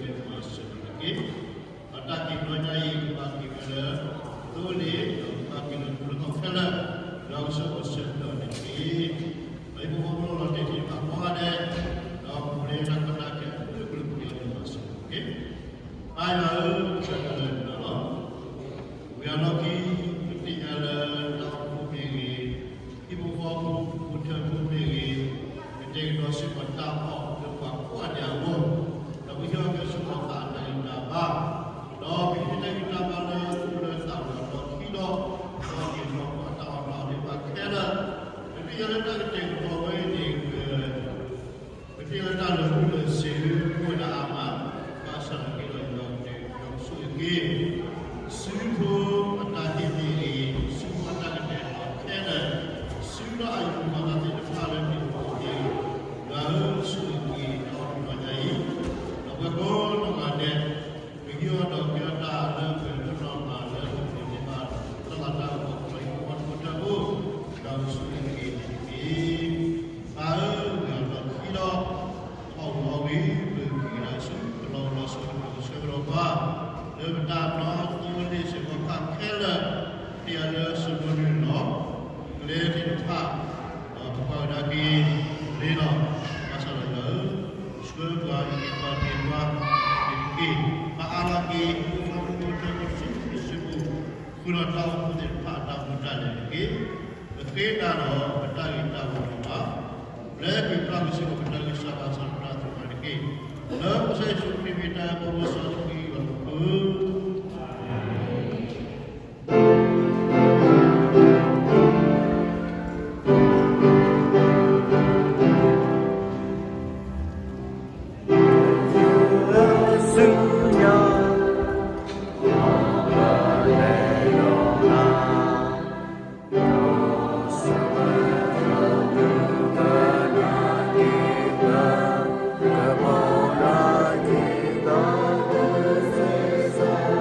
တၢ်ကီတၢ်ခဲ ဘျုးဘျုးက့ၤအီၤန့ၣ် မၤစၢၤလီၤတက့ၢ်. ဒီးတၢ်က့ၤတဘျီညါအံၤ ကဘၣ်က့ၤဝဲလၢ သိလ့ၣ် ဒီးကဘၣ်က့ၤလၢပူလၢဟီၣ်ခဲလၢာ် ဒီးကဆှၢပဆှၢပဒီးန့ၣ်တက့ၢ်. ဒီးယဖိမုၣ်ဖိလီၤတ့ၢ်သ့ၣ်တဖၣ်ကိးဂၤဒဲး ဒီးပူၤလၢတၢ်ကီတၢ်ခဲ ဘျုးဘျုးက့ၤအီၤန့ၣ် မၤစၢၤလီၤတက့ၢ်. ပၢ်ယွၤဧၢ, ကစၢ်ယွၤလၢနၤလီၤ. ဝံၤအလီၢ်ခံ ပသ့ၣ်ညါလၢတၢ်အိၣ်ဖှိၣ်မ့ၢ်ဂ့ၤ, ဟံၣ်ဖိဃီဖိထၢဖိမ့ၢ်ဂ့ၤ, ကတဲာ်ကတီၤစ့ၢ်ကီးတၢ်အီၣ်လၢပှၤကိးဂၤဒဲးအဂီၢ်, ဒီးပဟ့ၣ်အီၣ်က့ၤစ့ၢ်ကီးသးအတၢ်ဂံၢ်တၢ်ဘါ, ဒီးပဟ့ၣ်တၢ်ဂံၢ်တၢ်ဘါလၢသူၣ်လၢသးလီၤဒီးခံဒီး, ဒီးက့ၤထီၣ်ပှၤတၢ်အီၣ်တၢ်အီသ့ၣ်တဖၣ်ခဲလၢာ်, ပသ့ၣ်ညါလၢတၢ်ကတဲာ်ကတီၤဝဲအံၤန့ၣ် က ပသ့ၣ်ညါလၢတၢ်လၢာ်ဘူၣ်လၢာ်စ့ၤ အိၣ်ဝဲဒၣ်အါမး, ဘၣ်ဆၣ်သနာ်က့ဒီး ယွၤကတဲာ်ကတီၤဆိၣ်ဂ့ၤက့ၤ စုဖိအတၢ်ဟ့ၣ်သ့ၣ်ဂ့ၤ, စုဖိအတၢ်ကတဲာ်ကတီၤခဲလၢာ်, စုဒီးအယူၢ်မၤသးသ့ၣ်တဖၣ်လၢမ့ၢ်အိၣ်သ့ၣ်, ယွၤဧၢ, ဆိၣ်ဂ့ၤက့ၤတၢ်အိၣ်ဖှိၣ်တဘျီညါအံၤ, ဒီးပဝဲကိးနီၢ်ဂၤဒဲး ပဟ့ၣ်အီၣ်ဒီးကဲထီၣ်တၢ်လၢပှဲၤလၢနီၢ်မၤလၢပှဲၤန့ၢ်ဘၣ် တၢ်လၤတၢ်ကပီၤ ပှၤဟံၣ်ဖိဃီဖိတၢၢ်ဖိ, ဒီးကဆိၣ်ဂ့ၤက့ၤန့ၣ်တက့ၢ်. ပၢ်ဧၢ, ဝံၤအလီၢ်ခံဒီး ဟီၣ်ဝံၤအီၣ်ဝံၤ ပက့ၤကဒါဆူအလီၢ်လီၤဆီ ပကဆှၢကဒီးပှၤ လၢပတၢ်နီၣ်သိလ့ၣ်စ့ၢ်ကီးဖးခဲလၢာ် ပသ့ၣ်ညါလၢစိၤဘီနုာ်လီၤ ကျဲသ့ၣ်တဖၣ် ဒီးပကွၢ်ကဒါက့ၤလ့လီၤ. ဘၣ်ဆၣ်ဒီးယွၤဧၢ, ဆှၢပှၤက့ၤပှၤက့ၤပှၤန့ၣ်တက့ၢ်. ပအးလီၤက့ၤ ဖိဃီဖိထၢဖိဆူယ့ၣ်ၡူးပူၤ ဃုာ်ဒီးတၢ်အိၣ်ဖှိၣ်သ့ၣ်တဖၣ်အတၢ်မူတၢ်လဲၤတက့ၢ်. ပဃ့တၢ်ဒီးပတၢ်ဂ့ၤတၢ်ဝါလီၤဘၣ်. ပျဲကွံာ်ပျၢ်ကွံာ်စ့ၢ်ကီးပတၢ်ဂံၢ်စၢ်ဘါစၢ်ပတၢ်သရူးတက့ၢ်. လၢကစၢ်ယ့ၣ်ၡူးခရံာ်မ့ၢ်တၢ်အၢၣ်လီၤစီဆှံအဃိ,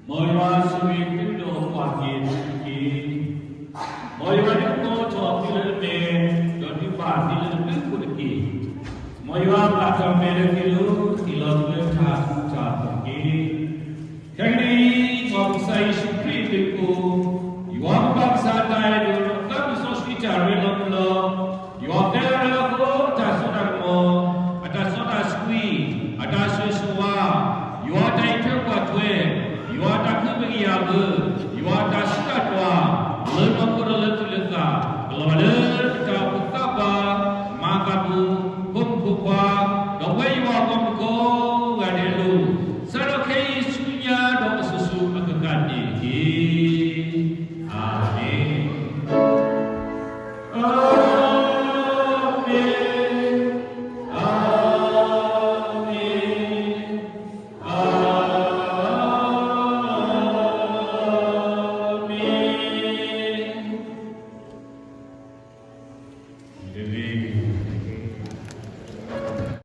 မ်ယွၤဆိၣ်ဂ့ၤသုဒီးကွၢ်က့ၤသုတက့ၢ်. မ်ယွၤဒုးကိးထီၣ်သုလၢအမဲာ်, ဒီးဒုးဘၣ်သုလၢအဘျုးအဖှိၣ်တက့ၢ်. မ်ယွၤပာ်တၢ်မဲာ်လၢသုလိၤ, ဟ့ၣ်လီၤသုလၢထးဆူထးပီၢ်တက့ၢ်. ခဲကနံၣ်အံၤ မ်ကစၢ်ယ့ၣ်ၡူးခရံာ်အဘျုးအဖှိၣ်, ယွၤပၢ်ကစၢ်အတၢ်အဲၣ်ဒိၣ်, ဒီးသးစီဆှံတၢ်ရ့လိာ်မုာ်လိာ်, ယွၤသၢဂၤအဃိ အတၢ်စိတၢ်ကမီၤ, အတၢ်စီတၢ်ဆှံ, အတၢ်ဆိၣ်ဂ့ၤဆိၣ်ဝါ, ယွၤအတၢ်အံးထွဲကွၢ်ထွဲ, ယွၤအတၢ်ဖုးမ့ၢ်ကယၤဘၢ, ယွၤအတၢ်ဆူးတၢ်တွာ်, လၢနီၢ်ခိဒီးလၢသူၣ်လၢသး, ကလီၤဘၣ်လၢတၢ်အိၣ်ဖှိၣ်သးပှၢ်, မၤသးပူၤ, ဖိမုၣ်ဖိခွါ, ဒီပုၢ်ဝဲၢ်ယွၤအဂီၢ်မုၢ်ကိးဂၤဒဲးအလိၤ, စးထီၣ်ခဲအံၤဆူညါဒီးအစိၤစိၤအဃၣ်ဃၣ်န့ၣ်တက့ၢ်. အၤမ့ၣ်. အၤမ့ၣ်, အၤမ့ၣ်, အၤမ့ၣ်. တဂ့ၤ